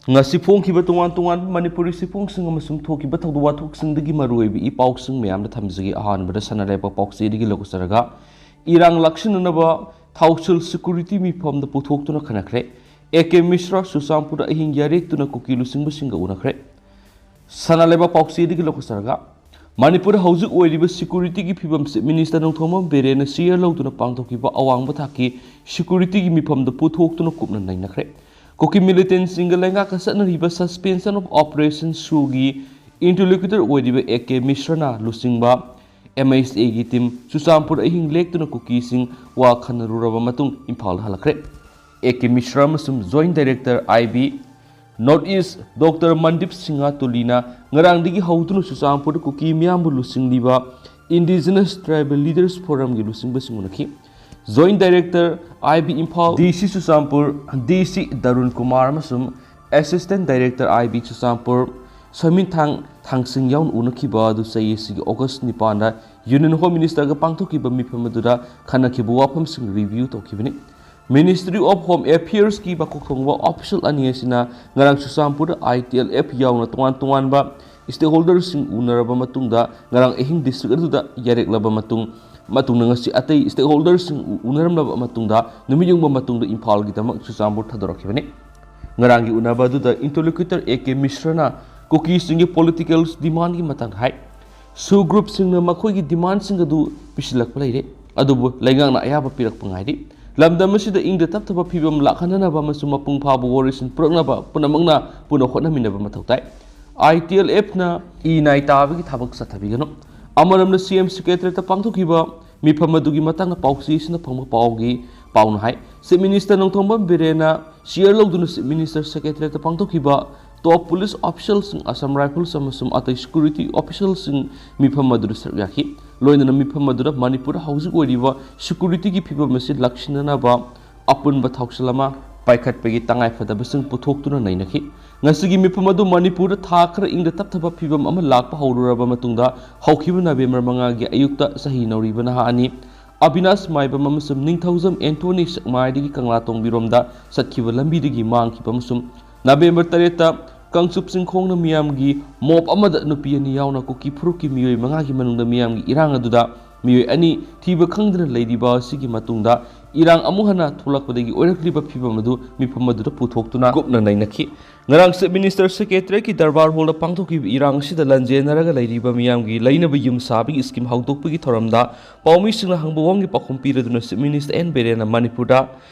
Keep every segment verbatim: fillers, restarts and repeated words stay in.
ꯉꯁꯤ ꯐꯣꯡꯈꯤꯕ ꯇꯣꯉꯥꯟ ꯇꯣꯉꯥꯟꯕ ꯃꯅꯤꯄꯨꯔꯤ ꯁꯤꯐꯣꯡꯁꯤꯡ ꯑꯃꯁꯨꯡ ꯊꯣꯛꯈꯤꯕ ꯊꯧꯗꯣꯛ ꯋꯥꯊꯣꯛꯁꯤꯡꯗꯒꯤ ꯃꯔꯨꯑꯣꯏꯕ ꯏ ꯄꯥꯎꯁꯤꯡ ꯃꯌꯥꯝꯗ ꯊꯝꯖꯒꯦ꯫ ꯑꯍꯥꯟꯕꯗ ꯁꯅꯥ ꯂꯩꯕꯥꯛ ꯄꯥꯎꯆꯦꯗꯒꯤ ꯂꯧꯈꯠꯆꯔꯒ, ꯏꯔꯥꯡ ꯂꯥꯛꯁꯤꯟꯅꯅꯕ ꯊꯥꯎꯁꯤꯜ ꯁꯦꯀ꯭ꯌꯨꯔꯤꯇꯤ ꯃꯤꯐꯝꯗ ꯄꯨꯊꯣꯛꯇꯨꯅ ꯈꯟꯅꯈ꯭ꯔꯦ꯫ ꯑꯦ ꯀꯦ ꯃꯤꯁ꯭ꯔꯥ ꯆꯨꯔꯆꯥꯟꯄꯨꯔꯗ ꯑꯍꯤꯡ ꯌꯥꯔꯦꯛꯇꯨꯅ ꯀꯨꯀꯤ ꯂꯨꯆꯤꯡꯕꯁꯤꯡꯒ ꯎꯅꯈ꯭ꯔꯦ꯫ ꯁꯅꯥ ꯂꯩꯕꯥꯛ ꯄꯥꯎꯆꯦꯗꯒꯤ ꯂꯧꯈꯠꯆꯔꯒ, ꯃꯅꯤꯄꯨꯔꯗ ꯍꯧꯖꯤꯛ ꯑꯣꯏꯔꯤꯕ ꯁꯦꯀ꯭ꯌꯨꯔꯤꯇꯤꯒꯤ ꯐꯤꯕꯝ ꯆꯤꯐ ꯃꯤꯅꯤꯁꯇꯔ ꯅꯣꯡꯊꯣꯝꯕꯝ ꯕꯤꯔꯦꯟꯅ ꯆꯤꯌꯔ ꯂꯧꯗꯨꯅ ꯄꯥꯡꯊꯣꯛꯈꯤꯕ ꯑꯋꯥꯡꯕ ꯊꯥꯛꯀꯤ ꯁꯦꯀ꯭ꯌꯨꯔꯤꯇꯤꯒꯤ ꯃꯤꯐꯝꯗ ꯄꯨꯊꯣꯛꯇꯨꯅ ꯀꯨꯞꯅ ꯅꯩꯅꯈ꯭ꯔꯦ꯫ ꯀꯨꯀꯤ ꯃꯤꯂꯤꯇꯦꯟꯁꯤꯡꯒ ꯂꯩꯉꯥꯛꯀ ꯆꯠꯅꯔꯤꯕ suspension of operation ꯁꯨꯒꯤ ꯏꯟꯇꯔꯂꯣꯀ꯭ꯌꯨꯇꯔ ꯑꯣꯏꯔꯤꯕ ꯑꯦ ꯀꯦ ꯃꯤꯁ꯭ꯔꯅ ꯂꯨꯆꯤꯡꯕ ꯑꯦꯝ ꯑꯩꯆ ꯑꯦꯒꯤ ꯇꯤꯝ ꯆꯨꯔꯆꯥꯟꯄꯨꯔ ꯑꯍꯤꯡ ꯂꯦꯛꯇꯨꯅ ꯀꯨꯀꯤꯁꯤꯡ ꯋꯥ ꯈꯟꯅꯔꯨꯔꯕ ꯃꯇꯨꯡ ꯏꯝꯐꯥꯜꯗ ꯍꯜꯂꯛꯈ꯭ꯔꯦ꯫ ꯑꯦ ꯀꯦ ꯃꯤꯁ꯭ꯔꯥ ꯑꯃꯁꯨꯡ joint director I B north east doctor Mandip Singh ꯇꯨꯂꯤꯅ ꯉꯔꯥꯡꯗꯒꯤ ꯍꯧꯗꯨꯅ ꯆꯨꯔꯆꯥꯟꯄꯨꯔꯗ ꯀꯨꯀꯤ ꯃꯤꯌꯥꯝꯕꯨ ꯂꯨꯆꯤꯡꯂꯤꯕ ꯏꯟꯗꯤꯖꯤꯅꯁ ꯇ꯭ꯔꯥꯏꯕꯦꯜ ꯂꯤꯗꯔꯁ ꯐꯣꯔꯝꯒꯤ ꯂꯨꯆꯤꯡꯕꯁꯤꯡ ꯎꯅꯈꯤ꯫ Joint director I B Imphal, D C Churachandpur, D C Darun Kumar ꯑꯃꯁꯨꯡ assistant director I B Churachandpur ꯁꯃꯤꯊꯥꯡ ꯊꯥꯡꯁꯤꯡ ꯌꯥꯎꯅ ꯎꯅꯈꯤꯕ ꯑꯗꯨ ꯆꯍꯤ ꯑꯁꯤꯒꯤ ꯑꯣꯒꯁ꯭ꯠ ꯅꯤꯄꯥꯟꯗ ꯌꯨꯅꯤꯌꯟ ꯍꯣꯝ ꯃꯤꯅꯤꯁꯇꯔꯒ ꯄꯥꯡꯊꯣꯛꯈꯤꯕ ꯃꯤꯐꯝ ꯑꯗꯨꯗ ꯈꯟꯅꯈꯤꯕ ꯋꯥꯐꯝꯁꯤꯡ ꯔꯤꯚꯤꯌꯨ ꯇꯧꯈꯤꯕꯅꯤ꯫ Ministry of Home Affairs ꯀꯤ ꯃꯀꯣꯛ ꯊꯣꯡꯕ ꯑꯣꯐꯤꯁꯤꯌꯦꯜ ꯑꯅꯤ ꯑꯁꯤꯅ ꯉꯔꯥꯡ ꯆꯨꯔꯆꯥꯟꯄꯨꯔꯗ ꯑꯥꯏ ꯇꯤ ꯑꯦꯜ ꯑꯦꯐ ꯌꯥꯎꯅ ꯇꯣꯉꯥꯟ ꯇꯣꯉꯥꯟꯕ stakeholder ꯁꯤꯡ ꯎꯅꯔꯕ ꯃꯇꯨꯡꯗ ꯉꯔꯥꯡ ꯑꯍꯤꯡ ꯗꯤꯁꯇ꯭ꯔꯤꯛ ꯑꯗꯨꯗ ꯌꯥꯔꯦꯛꯂꯕ ꯃꯇꯨꯡ, ꯃꯇꯨꯡꯗ ꯉꯁꯤ ꯑꯇꯩ stakeholder ꯁꯤꯡ ꯎ-, ꯎꯅꯔꯝꯂꯕ ꯃꯇꯨꯡꯗ ꯅꯨꯃꯤꯠ ꯌꯨꯡꯕ ꯃꯇꯨꯡꯗ ꯏꯝꯐꯥꯜꯒꯤꯗꯃꯛ ꯆꯨꯔꯆꯥꯟꯄꯨꯔ ꯊꯥꯗꯣꯔꯛꯈꯤꯕꯅꯤ꯫ ꯉꯔꯥꯡꯒꯤ ꯎꯅꯕ ꯑꯗꯨꯗ ꯏꯟꯇꯔꯂꯣꯀ꯭ꯌꯨꯇꯔ ꯑꯦ ꯀꯦ ꯃꯤꯁ꯭ꯔꯅ ꯀꯨꯀꯤꯁꯤꯡꯒꯤ ꯄꯣꯂꯤꯇꯤꯀꯦꯜ ꯗꯤꯃꯥꯟꯒꯤ ꯃꯇꯥꯡꯗ ꯍꯥꯏ꯫ ꯁꯨ ꯒ꯭ꯔꯨꯞꯁꯤꯡꯅ ꯃꯈꯣꯏꯒꯤ ꯗꯤꯃꯥꯟꯁꯤꯡ ꯑꯗꯨ ꯄꯤꯁꯤꯜꯂꯛꯄ ꯂꯩꯔꯦ, ꯑꯗꯨꯕꯨ ꯂꯩꯉꯥꯛꯅ ꯑꯌꯥꯕ ꯄꯤꯔꯛꯄ ꯉꯥꯏꯔꯤ꯫ ꯂꯝꯗꯝ ꯑꯁꯤꯗ ꯏꯪꯗ ꯇꯞꯊꯕ ꯐꯤꯕꯝ ꯂꯥꯛꯍꯟꯅꯅꯕ ꯑꯃꯁꯨꯡ ꯃꯄꯨꯡ ꯐꯥꯕ ꯋꯥꯔꯣꯏꯁꯤꯟ ꯄꯨꯔꯛꯅꯕ ꯄꯨꯝꯅꯃꯛꯅ ꯄꯨꯟꯅ ꯍꯣꯠꯅꯃꯤꯟꯅꯕ ꯃꯊꯧ ꯇꯥꯏ꯫ ꯑꯥꯏ ꯇꯤ ꯑꯦꯜ ꯑꯦꯐꯅ ꯏ ꯅꯥꯏ ꯇꯥꯕꯒꯤ ꯊꯕꯛ ꯆꯠꯊꯕꯤꯒꯅꯨ꯫ ꯑꯃꯔꯣꯝꯗ ꯁꯤ ꯑꯦꯝ ꯁꯦꯀ꯭ꯔꯦꯇꯔꯤꯌꯦꯠꯇ ꯄꯥꯡꯊꯣꯛꯈꯤꯕ ꯃꯤꯐꯝ ꯑꯗꯨꯒꯤ ꯃꯇꯥꯡꯗ ꯄꯥꯎꯆꯦꯁꯤꯅ ꯐꯪꯕ ꯄꯥꯎꯒꯤ ꯄꯥꯎꯅ ꯍꯥꯏ, ꯆꯤꯐ ꯃꯤꯅꯤꯁꯇꯔ ꯅꯣꯡꯊꯣꯝꯕꯝ ꯕꯤꯔꯦꯟꯅ ꯆꯤꯌꯔ ꯂꯧꯗꯨꯅ ꯆꯤꯐ ꯃꯤꯅꯤꯁꯇꯔ ꯁꯦꯀ꯭ꯔꯦꯇꯔꯤꯌꯦꯠꯇ ꯄꯥꯡꯊꯣꯛꯈꯤꯕ ꯇꯣꯞ ꯄꯨꯂꯤꯁ ꯑꯣꯐꯤꯁꯤꯌꯦꯜꯁꯤꯡ, ꯑꯁꯥꯝ ꯔꯥꯏꯐꯜꯁ ꯑꯃꯁꯨꯡ ꯑꯇꯩ ꯁꯦꯀ꯭ꯌꯨꯔꯤꯇꯤ ꯑꯣꯐꯤꯁꯤꯌꯦꯜꯁꯤꯡ ꯃꯤꯐꯝ ꯑꯗꯨꯗ ꯁꯔꯨꯛ ꯌꯥꯈꯤ꯫ ꯂꯣꯏꯅꯅ ꯃꯤꯐꯝ ꯑꯗꯨꯗ ꯃꯅꯤꯄꯨꯔꯗ ꯍꯧꯖꯤꯛ ꯑꯣꯏꯔꯤꯕ ꯁꯦꯀ꯭ꯌꯨꯔꯤꯇꯤꯒꯤ ꯐꯤꯕꯝ ꯑꯁꯤ ꯂꯥꯛꯁꯤꯟꯅꯅꯕ ꯑꯄꯨꯟꯕ ꯊꯧꯁꯤꯜ ꯑꯃ ꯄꯥꯏꯈꯠꯄꯒꯤ ꯇꯉꯥꯏꯐꯗꯕꯁꯤꯡ ꯄꯨꯊꯣꯛꯇꯨꯅ ꯅꯩꯅꯈꯤ꯫ ꯉꯁꯤꯒꯤ ꯃꯤꯐꯝ ꯑꯗꯨ ꯃꯅꯤꯄꯨꯔꯗ ꯊꯥ ꯈꯔ ꯏꯪꯗ ꯇꯞꯊꯕ ꯐꯤꯕꯝ ꯑꯃ ꯂꯥꯛꯄ ꯍꯧꯔꯨꯔꯕ ꯃꯇꯨꯡꯗ ꯍꯧꯈꯤꯕ ꯅꯕꯦꯝꯕꯔ ꯃꯉꯥꯒꯤ ꯑꯌꯨꯛꯇ ꯆꯍꯤ ꯅꯧꯔꯤꯕ ꯅꯍꯥ ꯑꯅꯤ ꯑꯕꯤꯅꯥꯁ ꯃꯥꯏꯕꯝ ꯑꯃꯁꯨꯡ ꯅꯤꯡꯊꯧꯖꯝ ꯑꯦꯟꯊꯣꯅꯤ ꯁꯦꯛꯃꯥꯏꯗꯒꯤ ꯀꯪꯂꯥꯇꯣꯡꯕꯤꯔꯣꯝꯗ ꯆꯠꯈꯤꯕ ꯂꯝꯕꯤꯗꯒꯤ ꯃꯥꯡꯈꯤꯕ ꯑꯃꯁꯨꯡ ꯅꯕꯦꯝꯕꯔ ꯇꯔꯦꯠꯇ ꯀꯥꯡꯆꯨꯞ ꯆꯤꯡꯈꯣꯡꯅ ꯃꯤꯌꯥꯝꯒꯤ ꯃꯣꯞ ꯑꯃꯗ ꯅꯨꯄꯤ ꯑꯅꯤ ꯌꯥꯎꯅ ꯀꯨꯀꯤ ꯐꯨꯔꯨꯞꯀꯤ ꯃꯤꯑꯣꯏ ꯃꯉꯥꯒꯤ ꯃꯅꯨꯡꯗ ꯃꯤꯌꯥꯝꯒꯤ ꯏꯔꯥꯡ ꯑꯗꯨꯗ ꯃꯤꯑꯣꯏ ꯑꯅꯤ ꯊꯤꯕ ꯈꯪꯗꯅ ꯂꯩꯔꯤꯕ ꯑꯁꯤꯒꯤ ꯃꯇꯨꯡꯗ ꯏꯔꯥꯡ ꯑꯃꯨꯛ ꯍꯟꯅ ꯊꯣꯛꯂꯛꯄꯗꯒꯤ ꯑꯣꯏꯔꯛꯂꯤꯕ ꯐꯤꯕꯝ ꯑꯗꯨ ꯃꯤꯐꯝ ꯑꯗꯨꯗ ꯄꯨꯊꯣꯛꯇꯨꯅ ꯀꯨꯞꯅ ꯅꯩꯅꯈꯤ꯫ ꯉꯔꯥꯡ Chief Minister Secretariatꯀꯤ ꯗꯔꯕꯥꯔ ꯍꯣꯜꯗ ꯄꯥꯡꯊꯣꯛꯈꯤꯕ ꯏꯔꯥꯡ ꯑꯁꯤꯗ ꯂꯥꯟꯖꯦꯟꯅꯔꯒ ꯂꯩꯔꯤꯕ ꯃꯤꯌꯥꯝꯒꯤ ꯂꯩꯅꯕ ꯌꯨꯝ ꯁꯥꯕꯒꯤ ꯁ꯭ꯀꯤꯝ ꯍꯧꯗꯣꯛꯄꯒꯤ ꯊꯧꯔꯝꯗ ꯄꯥꯎꯃꯤꯁꯤꯡꯅ ꯍꯪꯕ ꯋꯥꯍꯪꯒꯤ ꯄꯥꯎꯈꯨꯝ ꯄꯤꯔꯗꯨꯅ Chief Minister ꯑꯦꯟ ꯕꯤꯔꯦꯟꯅ ꯃꯅꯤꯄꯨꯔꯗ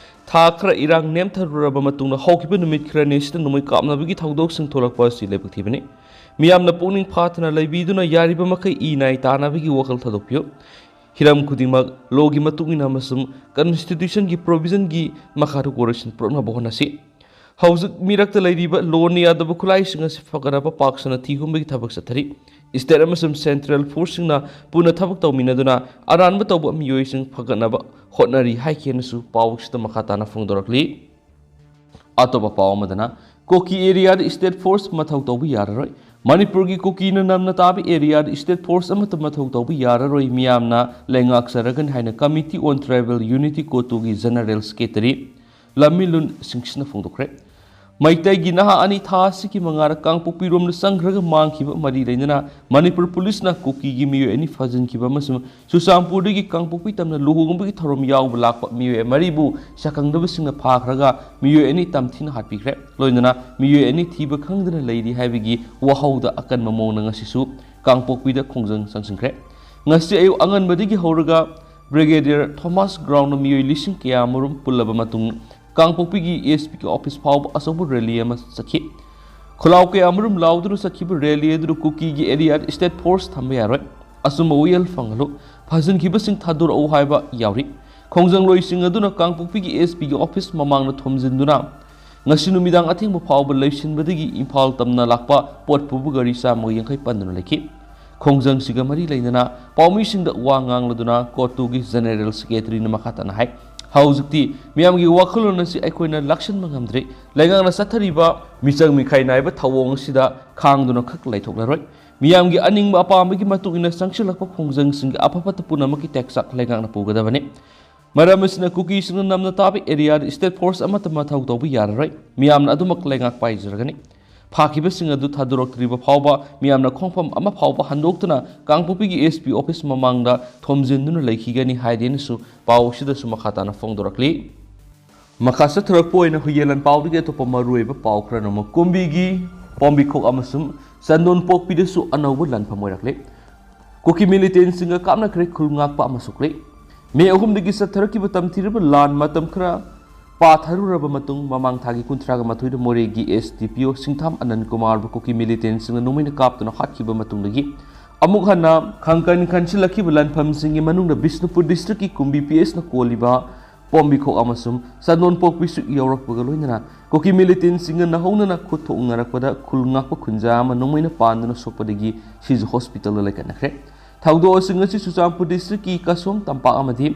ꯊꯥ ꯈꯔ ꯏꯔꯥꯡ ꯅꯦꯝꯊꯔꯨꯔꯕ ꯃꯇꯨꯡꯗ ꯍꯧꯈꯤꯕ ꯅꯨꯃꯤꯠ ꯈꯔꯅꯤ ꯑꯁꯤꯗ ꯅꯣꯡꯃꯩ ꯀꯥꯞꯅꯕꯒꯤ ꯊꯧꯗꯣꯛꯁꯤꯡ ꯊꯣꯛꯂꯛꯄ ꯑꯁꯤ ꯂꯥꯏꯕꯛ ꯊꯤꯕꯅꯤ꯫ ꯃꯤꯌꯥꯝꯅ ꯄꯨꯛꯅꯤꯡ ꯐꯥꯊꯅ ꯂꯩꯕꯤꯗꯨꯅ ꯌꯥꯔꯤꯕ ꯃꯈꯩ ꯏ ꯅꯥꯏ ꯇꯥꯅꯕꯒꯤ ꯋꯥꯈꯜ ꯊꯥꯗꯣꯛꯄꯤꯌꯨ꯫ ꯍꯤꯔꯝ ꯈꯨꯗꯤꯡꯃꯛ ꯂꯣꯒꯤ ꯃꯇꯨꯡ ꯏꯟꯅ ꯑꯃꯁꯨꯡ Constitutionꯒꯤ provisionꯒꯤ ꯃꯈꯥꯗ ꯀꯣꯔꯦꯛꯁꯟ ꯄꯨꯔꯛꯅꯕ ꯍꯣꯠꯅꯁꯤ꯫ ꯍꯧꯖꯤꯛ ꯃꯤꯔꯛꯇ ꯂꯩꯔꯤꯕ ꯂꯣꯅ ꯌꯥꯗꯕ ꯈꯨꯠꯂꯥꯏꯁꯤꯡ ꯑꯁꯤ ꯐꯒꯠꯅꯕ ꯄꯥꯛ ꯁꯟꯅ ꯊꯤꯍꯨꯝꯕꯒꯤ ꯊꯕꯛ ꯆꯠꯊꯔꯤ꯫ State ꯑꯃꯁꯨꯡ Central Forceꯁꯤꯡꯅ ꯄꯨꯟꯅ ꯊꯕꯛ ꯇꯧꯃꯤꯟꯅꯗꯨꯅ ꯑꯔꯥꯟꯕ ꯇꯧꯕ ꯃꯤꯑꯣꯏꯁꯤꯡ ꯐꯒꯠꯅꯕ ꯍꯣꯠꯅꯔꯤ ꯍꯥꯏꯈꯤꯅꯁꯨ ꯄꯥꯎꯁꯤꯗ ꯃꯈꯥ ꯇꯥꯅ ꯐꯣꯡꯗꯣꯔꯛꯂꯤ꯫ ꯑꯇꯣꯞꯄ ꯄꯥꯎ ꯑꯃꯗꯅ, ꯀꯨꯀꯤ areaꯗ state force ꯃꯊꯧ ꯇꯧꯕ ꯌꯥꯔꯔꯣꯏ꯫ ꯃꯅꯤꯄꯨꯔꯒꯤ ꯀꯨꯀꯤꯅ ꯅꯝꯅ ꯇꯥꯕ areaꯗ state force ꯑꯃꯠꯇ ꯃꯊꯧ ꯇꯧꯕ ꯌꯥꯔꯔꯣꯏ, ꯃꯤꯌꯥꯝꯅ ꯂꯩꯉꯥꯛꯆꯔꯒꯅꯤ ꯍꯥꯏꯅ Committee on Tribal Unity, ꯀꯣꯇꯨꯒꯤ General Secretary ꯂꯝꯃꯤꯂꯨꯟ ꯁꯤꯡꯁꯤꯅ ꯐꯣꯡꯗꯣꯛꯈ꯭ꯔꯦ꯫ ꯃꯩꯇꯩꯒꯤ ꯅꯍꯥ ꯑꯅꯤ ꯊꯥ ꯑꯁꯤꯒꯤ ꯃꯉꯥꯗ ꯀꯥꯡꯄꯣꯛꯄꯤꯔꯣꯝꯗ ꯆꯪꯈ꯭ꯔꯒ ꯃꯥꯡꯈꯤꯕ ꯃꯔꯤ ꯂꯩꯅꯅ ꯃꯅꯤꯄꯨꯔ ꯄꯨꯂꯤꯁꯅ ꯀꯨꯀꯤꯒꯤ ꯃꯤꯑꯣꯏ ꯑꯅꯤ ꯐꯥꯖꯤꯟꯈꯤꯕ ꯑꯃꯁꯨꯡ ꯆꯨꯔꯆꯥꯟꯄꯨꯔꯗꯒꯤ ꯀꯥꯡꯄꯣꯛꯄꯤ ꯇꯝꯅ ꯂꯨꯍꯣꯡꯕꯒꯤ ꯊꯧꯔꯝ ꯌꯥꯎꯕ ꯂꯥꯛꯄ ꯃꯤꯑꯣꯏ ꯃꯔꯤꯕꯨ ꯁꯛꯈꯪꯗꯕꯁꯤꯡꯅ ꯐꯥꯈ꯭ꯔꯒ ꯃꯤꯑꯣꯏ ꯑꯅꯤ ꯇꯝꯊꯤꯅ ꯍꯥꯠꯄꯤꯈ꯭ꯔꯦ꯫ ꯂꯣꯏꯅꯅ ꯃꯤꯑꯣꯏ ꯑꯅꯤ ꯊꯤꯕ ꯈꯪꯗꯅ ꯂꯩꯔꯤ ꯍꯥꯏꯕꯒꯤ ꯋꯥꯍꯧꯗ ꯑꯀꯟꯕ ꯃꯑꯣꯡꯗ ꯉꯁꯤꯁꯨ ꯀꯥꯡꯄꯣꯛꯄꯤꯗ ꯈꯣꯡꯖꯪ ꯆꯪꯁꯤꯟꯈ꯭ꯔꯦ꯫ ꯉꯁꯤ ꯑꯌꯨꯛ ꯑꯉꯟꯕꯗꯒꯤ ꯍꯧꯔꯒ Brigadier Thomas Groundꯗ ꯃꯤꯑꯣꯏ ꯂꯤꯁꯤꯡ ꯀꯌꯥ ꯑꯃꯔꯣꯝ ꯄꯨꯜꯂꯕ ꯃꯇꯨꯡ ꯀꯥꯡꯄꯣꯛꯄꯤꯒꯤ ꯑꯦꯁ ꯄꯤꯒꯤ office ꯐꯥꯎꯕ ꯑꯆꯧꯕ rally ꯑꯃ ꯆꯠꯈꯤ꯫ ꯈꯨꯂꯥꯎ ꯀꯌꯥ ꯑꯃꯔꯣꯝ ꯂꯥꯎꯗꯨꯅ ꯆꯠꯈꯤꯕ rally ꯑꯗꯨꯗ ꯀꯨꯀꯤꯒꯤ areaꯗ state force ꯊꯝꯕ ꯌꯥꯔꯣꯏ, ꯑꯆꯨꯝꯕ ꯋꯥꯌꯦꯜ ꯐꯪꯍꯜꯂꯨ, ꯐꯥꯖꯤꯟꯈꯤꯕꯁꯤꯡ ꯊꯥꯗꯣꯔꯛꯎ ꯍꯥꯏꯕ ꯌꯥꯎꯔꯤ꯫ ꯈꯣꯡꯖꯪꯂꯣꯏꯁꯤꯡ ꯑꯗꯨꯅ ꯀꯥꯡꯄꯣꯛꯄꯤꯒꯤ ꯑꯦꯁ ꯄꯤꯒꯤ office ꯃꯃꯥꯡꯗ ꯊꯣꯝꯖꯤꯟꯗꯨꯅ ꯉꯁꯤ ꯅꯨꯃꯤꯗꯥꯡ ꯑꯊꯦꯡꯕ ꯐꯥꯎꯕ ꯂꯩꯁꯤꯟꯕꯗꯒꯤ ꯏꯝꯐꯥꯜ ꯇꯝꯅ ꯂꯥꯛꯄ ꯄꯣꯠ ꯄꯨꯕ ꯒꯥꯔꯤ ꯆꯥꯝꯃꯒ ꯌꯥꯡꯈꯩ ꯄꯟꯗꯨꯅ ꯂꯩꯈꯤ꯫ ꯈꯣꯡꯖꯪꯁꯤꯒ ꯃꯔꯤ ꯂꯩꯅꯅ ꯄꯥꯎꯃꯤꯁꯤꯡꯗ ꯋꯥ ꯉꯥꯡꯂꯗꯨꯅ ꯀꯣꯇꯨꯒꯤ General Secretaryꯅ ꯃꯈꯥ ꯇꯥꯅ ꯍꯥꯏ, ꯍꯧꯖꯤꯛꯇꯤ ꯃꯤꯌꯥꯝꯒꯤ ꯋꯥꯈꯜꯂꯣꯟ ꯑꯁꯤ ꯑꯩꯈꯣꯏꯅ ꯂꯥꯛꯁꯤꯟꯕ ꯉꯝꯗ꯭ꯔꯤ꯫ ꯂꯩꯉꯥꯛꯅ ꯆꯠꯊꯔꯤꯕ ꯃꯤꯆꯪ ꯃꯤꯈꯥꯏ ꯅꯥꯏꯕ ꯊꯧꯑꯣꯡ ꯑꯁꯤꯗ ꯈꯥꯡꯗꯨꯅ ꯈꯛ ꯂꯩꯊꯣꯛꯂꯔꯣꯏ꯫ ꯃꯤꯌꯥꯝꯒꯤ ꯑꯅꯤꯡꯕ ꯑꯄꯥꯝꯕꯒꯤ ꯃꯇꯨꯡ ꯏꯟꯅ ꯆꯪꯁꯤꯜꯂꯛꯄ ꯈꯣꯡꯖꯪꯁꯤꯡꯒꯤ ꯑꯐ ꯐꯠꯇ ꯄꯨꯝꯅꯃꯛꯀꯤ ꯇꯦꯛꯆꯥꯛ ꯂꯩꯉꯥꯛꯅ ꯄꯨꯒꯗꯕꯅꯤ꯫ ꯃꯔꯝ ꯑꯁꯤꯅ ꯀꯨꯀꯤꯁꯤꯡꯅ ꯅꯝꯅ ꯇꯥꯕ ꯑꯦꯔꯤꯌꯥꯗ ꯁ꯭ꯇꯦꯠ ꯐꯣꯔꯁ ꯑꯃꯠꯇ ꯃꯊꯧ ꯇꯧꯕ ꯌꯥꯔꯔꯣꯏ꯫ ꯃꯤꯌꯥꯝꯅ ꯑꯗꯨꯃꯛ ꯂꯩꯉꯥꯛ ꯄꯥꯏꯖꯔꯒꯅꯤ꯫ ꯐꯥꯈꯤꯕꯁꯤꯡ ꯑꯗꯨ ꯊꯥꯗꯣꯔꯛꯇ꯭ꯔꯤꯕ ꯐꯥꯎꯕ ꯃꯤꯌꯥꯝꯅ ꯈꯣꯡꯐꯝ ꯑꯃ ꯐꯥꯎꯕ ꯍꯟꯗꯣꯛꯇꯨꯅ ꯀꯥꯡꯄꯣꯛꯄꯤꯒꯤ ꯑꯦꯁ ꯄꯤ ꯑꯣꯐꯤꯁ ꯃꯃꯥꯡꯗ ꯊꯣꯝꯖꯤꯟꯗꯨꯅ ꯂꯩꯈꯤꯒꯅꯤ ꯍꯥꯏꯗꯦꯅꯁꯨ ꯄꯥꯎ ꯑꯁꯤꯗꯁꯨ ꯃꯈꯥ ꯇꯥꯅ ꯐꯣꯡꯗꯣꯔꯛꯂꯤ꯫ ꯃꯈꯥ ꯆꯠꯊꯔꯛꯄ ꯑꯣꯏꯅ ꯍꯨꯏꯌꯦꯟ ꯂꯥꯟꯄꯥꯎꯗꯒꯤ ꯑꯇꯣꯞꯄ ꯃꯔꯨꯑꯣꯏꯕ ꯄꯥꯎ ꯈꯔꯅ ꯑꯃꯨꯛ ꯀꯨꯝꯕꯤꯒꯤ ꯄꯣꯝꯕꯤꯈꯣꯛ ꯑꯃꯁꯨꯡ ꯆꯟꯗꯣꯟ ꯄꯣꯛꯄꯤꯗꯁꯨ ꯑꯅꯧꯕ ꯂꯥꯟꯐꯝ ꯑꯣꯏꯔꯛꯂꯦ꯫ ꯀꯨꯀꯤ ꯃꯤꯂꯤꯇꯦꯟꯁꯤꯡꯒ ꯀꯥꯞꯅꯈ꯭ꯔꯦ ꯈꯨꯜ ꯉꯥꯛꯄ ꯑꯃ ꯁꯣꯛꯂꯦ꯫ ꯃꯦ ꯑꯍꯨꯝꯗꯒꯤ ꯆꯠꯊꯔꯛꯈꯤꯕ ꯇꯝꯊꯤꯔꯕ ꯂꯥꯟ ꯃꯇꯝ ꯈꯔ ꯄꯥꯊꯔꯨꯔꯕ ꯃꯇꯨꯡ, ꯃꯃꯥꯡ ꯊꯥꯒꯤ ꯀꯨꯟꯊ꯭ꯔꯥꯒ ꯃꯥꯊꯣꯏꯗ ꯃꯣꯔꯦꯒꯤ ꯑꯦꯁ ꯗꯤ ꯄꯤ ꯑꯣ ꯁꯤꯡꯊꯥꯝ ꯑꯅꯟ ꯀꯨꯃꯥꯔꯕꯨ ꯀꯨꯀꯤ ꯃꯤꯂꯤꯇꯦꯟꯁꯤꯡꯅ ꯅꯣꯡꯃꯩꯅ ꯀꯥꯞꯇꯨꯅ ꯍꯥꯠꯈꯤꯕ ꯃꯇꯨꯡꯗꯒꯤ ꯑꯃꯨꯛ ꯍꯟꯅ ꯈꯪꯀꯟ ꯈꯟꯁꯤꯜꯂꯛꯈꯤꯕ ꯂꯥꯟꯐꯝꯁꯤꯡꯒꯤ ꯃꯅꯨꯡꯗ ꯕꯤꯁꯅꯨꯄꯨꯔ ꯗꯤꯁꯇ꯭ꯔꯤꯛꯀꯤ ꯀꯨꯝꯕꯤ ꯄꯤ ꯑꯦꯁꯅ ꯀꯣꯜꯂꯤꯕ ꯄꯣꯝꯕꯤꯈꯣꯛ ꯑꯃꯁꯨꯡ ꯆꯟꯗꯣꯟ ꯄꯣꯛꯄꯤꯁꯨ ꯌꯥꯎꯔꯛꯄꯒ ꯂꯣꯏꯅꯅ ꯀꯨꯀꯤ ꯃꯤꯂꯤꯇꯦꯟꯁꯤꯡꯒ ꯅꯧꯍꯧꯅꯅ ꯈꯨꯠ ꯊꯣꯛꯅꯔꯛꯄꯗ ꯈꯨꯜ ꯉꯥꯛꯄ ꯈꯨꯟꯖꯥ ꯑꯃ ꯅꯣꯡꯃꯩꯅ ꯄꯥꯟꯗꯨꯅ ꯁꯣꯛꯄꯗꯒꯤ ꯁꯤꯖ ꯍꯣꯁꯄꯤꯇꯥꯜꯗ ꯂꯩꯈꯠꯅꯈ꯭ꯔꯦ꯫ ꯊꯧꯗꯣꯛ ꯑꯁꯤꯡ ꯑꯁꯤ ꯆꯨꯔꯆꯥꯟꯄꯨꯔ ꯗꯤꯁꯇ꯭ꯔꯤꯛꯀꯤ ꯀꯁꯣꯝ ꯇꯝꯄꯥꯛ ꯑꯃꯗꯤ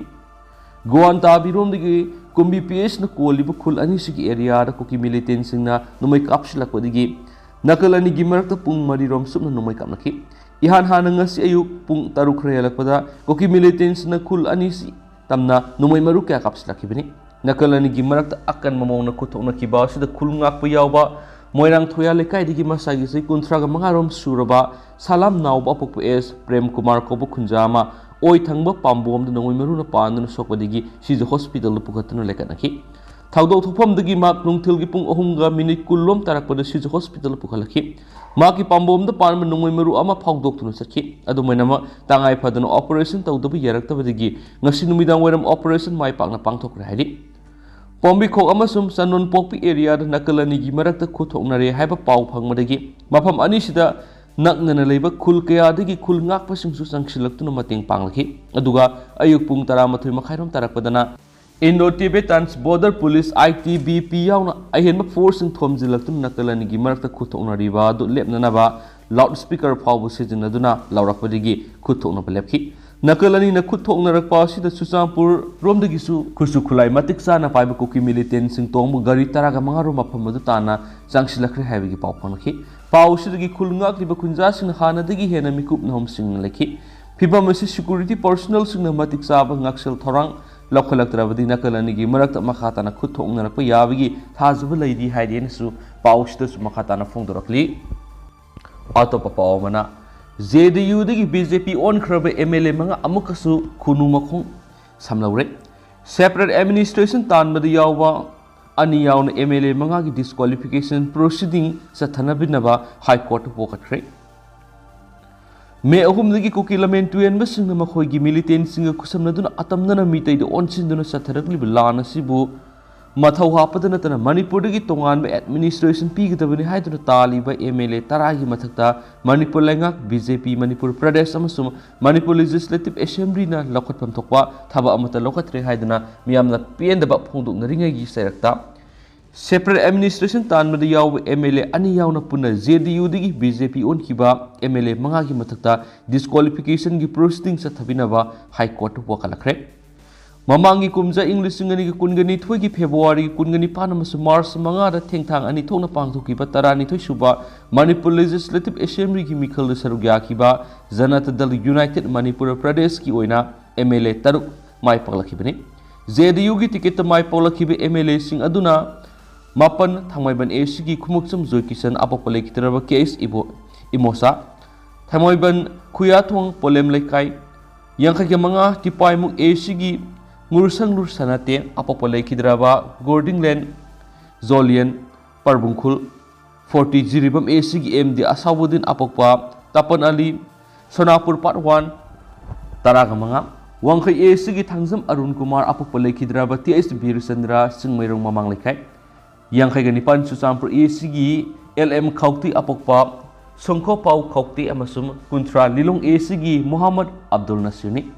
ꯒꯣꯋꯥꯟ ꯇꯥꯕꯤꯔꯣꯝꯗꯒꯤ ꯀꯨꯝꯕꯤ ꯄꯤ ꯑꯦꯁꯅ ꯀꯣꯜꯂꯤꯕ ꯈꯨꯜ ꯑꯅꯤꯁꯤꯒꯤ ꯑꯦꯔꯤꯌꯥꯗ ꯀꯨꯀꯤ ꯃꯤꯂꯤꯇꯦꯟꯁꯤꯡꯅ ꯅꯣꯡꯃꯩ ꯀꯥꯞꯁꯤꯜꯂꯛꯄꯗꯒꯤ ꯅꯥꯀꯜ ꯑꯅꯤꯒꯤ ꯃꯔꯛꯇ ꯄꯨꯡ ꯃꯔꯤꯔꯣꯝ ꯆꯨꯞꯅ ꯅꯣꯡꯃꯩ ꯀꯥꯞꯅꯈꯤ꯫ ꯏꯍꯥꯟ ꯍꯥꯟꯅ ꯉꯁꯤ ꯑꯌꯨꯛ ꯄꯨꯡ ꯇꯔꯨꯛ ꯈꯔ ꯍꯦꯜꯂꯛꯄꯗ ꯀꯨꯀꯤ ꯃꯤꯂꯤꯇꯦꯟꯁꯤꯡꯅ ꯈꯨꯜ ꯑꯅꯤꯁꯤ ꯇꯝꯅ ꯅꯣꯡꯃꯩ ꯃꯔꯨ ꯀꯌꯥ ꯀꯥꯞꯁꯤꯜꯂꯛꯈꯤꯕꯅꯤ꯫ ꯅꯥꯀꯜ ꯑꯅꯤꯒꯤ ꯃꯔꯛꯇ ꯑꯀꯟꯕ ꯃꯑꯣꯡꯗ ꯈꯨꯠꯊꯣꯛꯅꯈꯤꯕ ꯑꯁꯤꯗ ꯈꯨꯜ ꯉꯥꯛꯄ ꯌꯥꯎꯕ ꯃꯣꯏꯔꯥꯡ ꯊꯣꯌꯥ ꯂꯩꯀꯥꯏꯗꯒꯤ ꯃꯁꯥꯒꯤ ꯆꯍꯤ ꯀꯨꯟꯊ꯭ꯔꯥꯒ ꯃꯉꯥꯔꯣꯝ ꯁꯨꯔꯕ ꯁꯥꯂꯥꯝ ꯅꯥꯎꯕ ꯑꯄꯣꯛꯄ ꯑꯦꯁ ꯄ꯭ꯔꯦꯝ ꯀꯨꯃꯥꯔ ꯀꯧꯕ ꯈꯨꯟꯖꯥ ꯑꯃ ꯑꯣꯏ ꯊꯪꯕ ꯄꯥꯝꯕꯣꯝꯗ ꯅꯣꯡꯃꯩ ꯃꯔꯨꯅ ꯄꯥꯟꯗꯨꯅ ꯁꯣꯛꯄꯗꯒꯤ ꯁꯤꯖ ꯍꯣꯁꯄꯤꯇꯥꯜꯗ ꯄꯨꯈꯠꯇꯨꯅ ꯂꯩꯈꯠꯅꯈꯤ꯫ ꯊꯧꯗꯣꯛ ꯊꯣꯛꯐꯝꯗꯒꯤ ꯃꯍꯥꯛ ꯅꯨꯡꯊꯤꯜꯒꯤ ꯄꯨꯡ ꯑꯍꯨꯝꯒ ꯃꯤꯅꯤꯠ ꯀꯨꯟ ꯂꯣꯝ ꯇꯥꯔꯛꯄꯗ ꯁꯤꯖ ꯍꯣꯁꯄꯤꯇꯥꯜꯗ ꯄꯨꯈꯠꯂꯛꯈꯤ꯫ ꯃꯍꯥꯛꯀꯤ ꯄꯥꯝꯕꯣꯝꯗ ꯄꯥꯟꯕ ꯅꯣꯡꯃꯩ ꯃꯔꯨ ꯑꯃ ꯐꯥꯎꯗꯣꯛꯇꯨꯅ ꯆꯠꯈꯤ꯫ ꯑꯗꯨꯝ ꯑꯣꯏꯅꯃꯛ, ꯇꯉꯥꯏ ꯐꯗꯅ ꯑꯣꯄꯔꯦꯁꯟ ꯇꯧꯗꯕ ꯌꯥꯔꯛꯇꯕꯗꯒꯤ ꯉꯁꯤ ꯅꯨꯃꯤꯗꯥꯡ ꯋꯥꯏꯔꯝ ꯑꯣꯄꯔꯦꯁꯟ ꯃꯥꯏ ꯄꯥꯛꯅ ꯄꯥꯡꯊꯣꯛꯈ꯭ꯔꯦ ꯍꯥꯏꯔꯤ꯫ ꯄꯣꯝꯕꯤꯈꯣꯛ ꯑꯃꯁꯨꯡ ꯆꯟꯗꯣꯟ ꯄꯣꯛꯄꯤ ꯑꯦꯔꯤꯌꯥꯗ ꯅꯥꯀꯜ ꯑꯅꯤꯒꯤ ꯃꯔꯛꯇ ꯈꯨꯠ ꯊꯣꯛꯅꯔꯦ ꯍꯥꯏꯕ ꯄꯥꯎ ꯐꯪꯕꯗꯒꯤ ꯃꯐꯝ ꯑꯅꯤꯁꯤꯗ ꯅꯛꯅꯅ ꯂꯩꯕ ꯈꯨꯜ ꯀꯌꯥꯗꯒꯤ ꯈꯨꯜ ꯉꯥꯛꯄꯁꯤꯡꯁꯨ ꯆꯪꯁꯤꯜꯂꯛꯇꯨꯅ ꯃꯇꯦꯡ ꯄꯥꯡꯂꯛꯈꯤ꯫ ꯑꯗꯨꯒ ꯑꯌꯨꯛ ꯄꯨꯡ ꯇꯔꯥꯃꯥꯊꯣꯏ ꯃꯈꯥꯏꯔꯣꯝ ꯇꯥꯔꯛꯄꯗꯅ ꯏꯟꯗꯣ ꯇꯤꯕꯦꯇꯥꯟꯁ ꯕꯣꯔꯗꯔ ꯄꯨꯂꯤꯁ, ꯑꯥꯏ ꯇꯤ ꯕꯤ ꯄꯤ, ꯌꯥꯎꯅ ꯑꯍꯦꯟꯕ ꯐꯣꯔꯁꯁꯤꯡ ꯊꯣꯝꯖꯤꯜꯂꯛꯇꯨꯅ ꯅꯥꯀꯜ ꯑꯅꯤꯒꯤ ꯃꯔꯛꯇ ꯈꯨꯠ ꯊꯣꯛꯅꯔꯤꯕ ꯑꯗꯨ ꯂꯦꯞꯅꯅꯕ ꯂꯥꯎꯗ ꯁ꯭ꯄꯤꯀꯔ ꯐꯥꯎꯕ ꯁꯤꯖꯤꯟꯅꯗꯨꯅ ꯂꯥꯎꯔꯛꯄꯗꯒꯤ ꯈꯨꯠ ꯊꯣꯛꯅꯕ ꯂꯦꯞꯈꯤ꯫ ꯅꯥꯀꯜ ꯑꯅꯤꯅ ꯈꯨꯠ ꯊꯣꯛꯅꯔꯛꯄ ꯑꯁꯤꯗ ꯆꯨꯔꯆꯥꯟꯄꯨꯔ ꯔꯣꯝꯗꯒꯤꯁꯨ ꯈꯨꯠꯁꯨ ꯈꯨꯠꯂꯥꯏ ꯃꯇꯤꯛ ꯆꯥꯅ ꯄꯥꯏꯕ ꯀꯨꯀꯤ ꯃꯤꯂꯤꯇꯦꯟꯁꯤꯡ ꯇꯣꯡꯕ ꯒꯥꯔꯤ ꯇꯔꯥꯒ ꯃꯉꯥ ꯔꯣꯝ ꯃꯐꯝ ꯑꯗꯨ ꯇꯥꯟꯅ ꯆꯪꯁꯤꯜꯂꯛꯈ꯭ꯔꯦ ꯍꯥꯏꯕꯒꯤ ꯄꯥꯎ ꯐꯪꯂꯛꯈꯤ꯫ ꯄꯥꯎ ꯑꯁꯤꯗꯒꯤ ꯈꯨꯜ ꯉꯥꯛꯂꯤꯕ ꯈꯨꯟꯖꯥꯁꯤꯡꯅ ꯍꯥꯟꯅꯗꯒꯤ ꯍꯦꯟꯅ ꯃꯤꯀꯨꯞ ꯅꯍꯨꯝ ꯁꯤꯡꯅ ꯂꯩꯈꯤ꯫ ꯐꯤꯚꯝ ꯑꯁꯤ ꯁꯦꯀ꯭ꯌꯨꯔꯤꯇꯤ ꯄꯔꯁꯣꯅꯦꯜꯁꯤꯡꯅ ꯃꯇꯤꯛ ꯆꯥꯕ ꯉꯥꯛꯁꯦꯜ ꯊꯧꯔꯥꯡ ꯂꯧꯈꯠꯂꯛꯇ꯭ꯔꯕꯗꯤ ꯅꯥꯀꯜ ꯑꯅꯤꯒꯤ ꯃꯔꯛꯇ ꯃꯈꯥ ꯇꯥꯅ ꯈꯨꯠ ꯊꯣꯛꯅꯔꯛꯄ ꯌꯥꯕꯒꯤ ꯊꯥꯖꯕ ꯂꯩꯔꯤ ꯍꯥꯏꯔꯤ ꯍꯥꯏꯅꯁꯨ ꯄꯥꯎꯁꯤꯗꯁꯨ ꯃꯈꯥ ꯇꯥꯅ ꯐꯣꯡꯗꯣꯔꯛꯂꯤ꯫ ꯑꯇꯣꯞꯄ ꯄꯥꯎ ꯑꯃꯅ, ꯖꯦ ꯗꯤ ꯌꯨꯗꯒꯤ ꯕꯤ ꯖꯦ ꯄꯤ ꯑꯣꯟꯈ꯭ꯔꯕ ꯑꯦꯝ ꯑꯦꯜ ꯑꯦ ꯃꯉꯥ ꯑꯃꯨꯛꯀꯁꯨ ꯈꯨꯅꯨ ꯃꯈꯣꯡ ꯁꯝꯂꯧꯔꯦ꯫ Separate administration ꯇꯥꯟꯕꯗ ꯌꯥꯎꯕ ꯑꯅꯤ ꯌꯥꯎꯅ ꯑꯦꯝ ꯑꯦꯜ ꯑꯦ ꯃꯉꯥꯒꯤ disqualification proceeding ꯆꯠꯊꯅꯕꯤꯅꯕ ꯍꯥꯏ ꯀꯣꯔꯠꯇ ꯄꯨꯈꯠꯈ꯭ꯔꯦ꯫ ꯃꯦ ꯑꯍꯨꯝꯗꯒꯤ ꯀꯨꯀꯤ ꯂꯝꯃꯦꯟ ꯇꯨꯔꯦꯟꯕꯁꯤꯡꯅ ꯃꯈꯣꯏꯒꯤ ꯃꯤꯂꯤꯇꯦꯟꯁꯤꯡꯒ ꯈꯨꯠꯁꯝꯅꯗꯨꯅ ꯑꯇꯝꯅꯅ ꯃꯤꯇꯩꯗ ꯑꯣꯟꯁꯤꯟꯗꯨꯅ ꯆꯠꯊꯔꯛꯂꯤꯕ ꯂꯥꯟ ꯑꯁꯤꯕꯨ ꯃꯊꯧ ꯍꯥꯞꯄꯗ ꯅꯠꯇꯅ ꯃꯅꯤꯄꯨꯔꯗꯒꯤ ꯇꯣꯉꯥꯟꯕ administration ꯄꯤꯒꯗꯕꯅꯤ ꯍꯥꯏꯗꯨꯅ ꯇꯥꯜꯂꯤꯕ ꯑꯦꯝ ꯑꯦꯜ ꯑꯦ ꯇꯔꯥꯒꯤ ꯃꯊꯛꯇ ꯃꯅꯤꯄꯨꯔ ꯂꯩꯉꯥꯛ, ꯕꯤ ꯖꯦ ꯄꯤ ꯃꯅꯤꯄꯨꯔ ꯄ꯭ꯔꯗꯦꯁ ꯑꯃꯁꯨꯡ ꯃꯅꯤꯄꯨꯔ Legislative Assemblyꯅ ꯂꯧꯈꯠꯐꯝ ꯊꯣꯛꯄ ꯊꯕꯛ ꯑꯃꯠꯇ ꯂꯧꯈꯠꯇ꯭ꯔꯦ ꯍꯥꯏꯗꯨꯅ ꯃꯤꯌꯥꯝꯅ ꯄꯦꯟꯗꯕ ꯐꯣꯡꯗꯣꯛꯅꯔꯤꯉꯩꯒꯤ ꯆꯩꯔꯛꯇ, Separate administration ꯇꯥꯟꯕꯗ ꯌꯥꯎꯕ ꯑꯦꯝ ꯑꯦꯜ ꯑꯦ ꯑꯅꯤ ꯌꯥꯎꯅ ꯄꯨꯟꯅ ꯖꯦ ꯗꯤ ꯌꯨꯗꯒꯤ ꯕꯤ ꯖꯦ ꯄꯤ ꯑꯣꯟꯈꯤꯕ ꯑꯦꯝ ꯑꯦꯜ ꯑꯦ ꯃꯉꯥꯒꯤ ꯃꯊꯛꯇ disqualificationꯒꯤ proceeding ꯆꯠꯊꯕꯤꯅꯕ ꯍꯥꯏ ꯀꯣꯔꯠꯇ ꯋꯥꯀꯠꯂꯛꯈ꯭ꯔꯦ꯫ ꯃꯃꯥꯡꯒꯤ ꯀꯨꯝꯖꯥ ꯏꯪ ꯂꯤꯁꯤꯡ ꯑꯅꯤꯒ ꯀꯨꯟꯒ ꯅꯤꯊꯣꯏꯒꯤ ꯐꯦꯕ꯭ꯔꯨꯋꯥꯔꯤꯒꯤ ꯀꯨꯟꯒ ꯅꯤꯄꯥꯟ ꯑꯃꯁꯨꯡ ꯃꯥꯔꯆ ꯃꯉꯥꯗ ꯊꯦꯡꯊꯥꯡ ꯑꯅꯤ ꯊꯣꯛꯅ ꯄꯥꯡꯊꯣꯛꯈꯤꯕ ꯇꯔꯥꯅꯤꯊꯣꯏ ꯁꯨꯕ ꯃꯅꯤꯄꯨꯔ Legislative Assemblyꯒꯤ ꯃꯤꯈꯜꯗ ꯁꯔꯨꯛ ꯌꯥꯈꯤꯕ ꯖꯅꯇꯥ ꯗꯜ ꯌꯨꯅꯥꯏꯇꯦꯗ ꯃꯅꯤꯄꯨꯔ ꯄ꯭ꯔꯗꯦꯁꯀꯤ ꯑꯣꯏꯅ ꯑꯦꯝ ꯑꯦꯜ ꯑꯦ ꯇꯔꯨꯛ ꯃꯥꯏ ꯄꯥꯛꯂꯛꯈꯤꯕꯅꯤ꯫ ꯖꯦ ꯗꯤ ꯌꯨꯒꯤ ꯇꯤꯀꯦꯠꯇ ꯃꯥꯏ ꯄꯥꯛꯂꯛꯈꯤꯕ ꯑꯦꯝ ꯑꯦꯜ ꯑꯦꯁꯤꯡ ꯑꯗꯨꯅ ꯃꯥꯄꯟ, ꯊꯥꯡꯃꯩꯕꯟ ꯑꯦ ꯁꯤꯒꯤ ꯈꯨꯃꯨꯛꯆꯝ ꯖꯣꯏꯀꯤꯁꯟ, ꯑꯄꯣꯛꯄ ꯂꯩꯈꯤꯗ꯭ꯔꯕ ꯀꯦ ꯑꯦꯁ ꯏꯕꯣ-, ꯏꯃꯣꯆꯥ, ꯊꯥꯡꯃꯩꯕꯟ ꯈꯨꯌꯥꯊꯣꯡ ꯄꯣꯂꯦꯝ ꯂꯩꯀꯥꯏ, ꯌꯥꯡꯈꯩꯒ ꯃꯉꯥ, ꯇꯤꯄꯥꯏꯃꯨꯛ ꯑꯦ ꯁꯤꯒꯤ ꯉꯨꯔꯁꯪꯂꯨꯔ ꯁꯅꯥꯇꯦ, ꯑꯄꯣꯛꯄ ꯂꯩꯈꯤꯗ꯭ꯔꯕ ꯒꯣꯔꯗꯤꯡꯂꯦꯟ ꯖꯣꯂꯤꯌꯟ, ꯄꯔꯕꯨꯡꯈꯨꯜ, ꯐꯣꯔꯇꯤ ꯖꯤꯔꯤꯕꯥꯝ ꯑꯦ ꯁꯤꯒꯤ ꯑꯦꯝ ꯗꯤ ꯑꯁꯥꯎꯕꯨꯗꯤꯟ, ꯑꯄꯣꯛꯄ ꯇꯥꯄꯟ ꯑꯂꯤ, ꯁꯣꯅꯥꯄꯨꯔ ꯄꯥꯔꯠ ꯋꯥꯟ, ꯇꯔꯥꯒ ꯃꯉꯥ, ꯋꯥꯡꯈꯩ ꯑꯦ ꯁꯤꯒꯤ ꯊꯥꯡꯖꯝ ꯑꯔꯨꯟ ꯀꯨꯃꯥꯔ, ꯑꯄꯣꯛꯄ ꯂꯩꯈꯤꯗ꯭ꯔꯕ ꯇꯤ ꯑꯩꯆ ꯕꯤꯔꯆꯟꯗ꯭ꯔ, ꯆꯤꯡꯃꯩꯔꯣꯡ ꯃꯃꯥꯡ ꯂꯩꯀꯥꯏ, ꯌꯥꯡꯈꯩꯒ ꯅꯤꯄꯥꯟ ꯆꯨꯔꯆꯥꯟꯄꯨꯔ ꯑꯦ ꯁꯤꯒꯤ ꯑꯦꯜ ꯑꯦꯝ ꯈꯥꯎꯇꯤ, ꯑꯄꯣꯛꯄ ꯁꯣꯡꯈꯣꯄꯥꯎ ꯈꯥꯎꯇꯤ ꯑꯃꯁꯨꯡ ꯀꯨꯟꯊ꯭ꯔꯥ ꯂꯤꯂꯣꯡ ꯑꯦ ꯁꯤꯒꯤ ꯃꯣꯍꯥꯃꯗ ꯑꯕꯗꯨꯜ ꯅꯁꯤꯔꯅꯤ꯫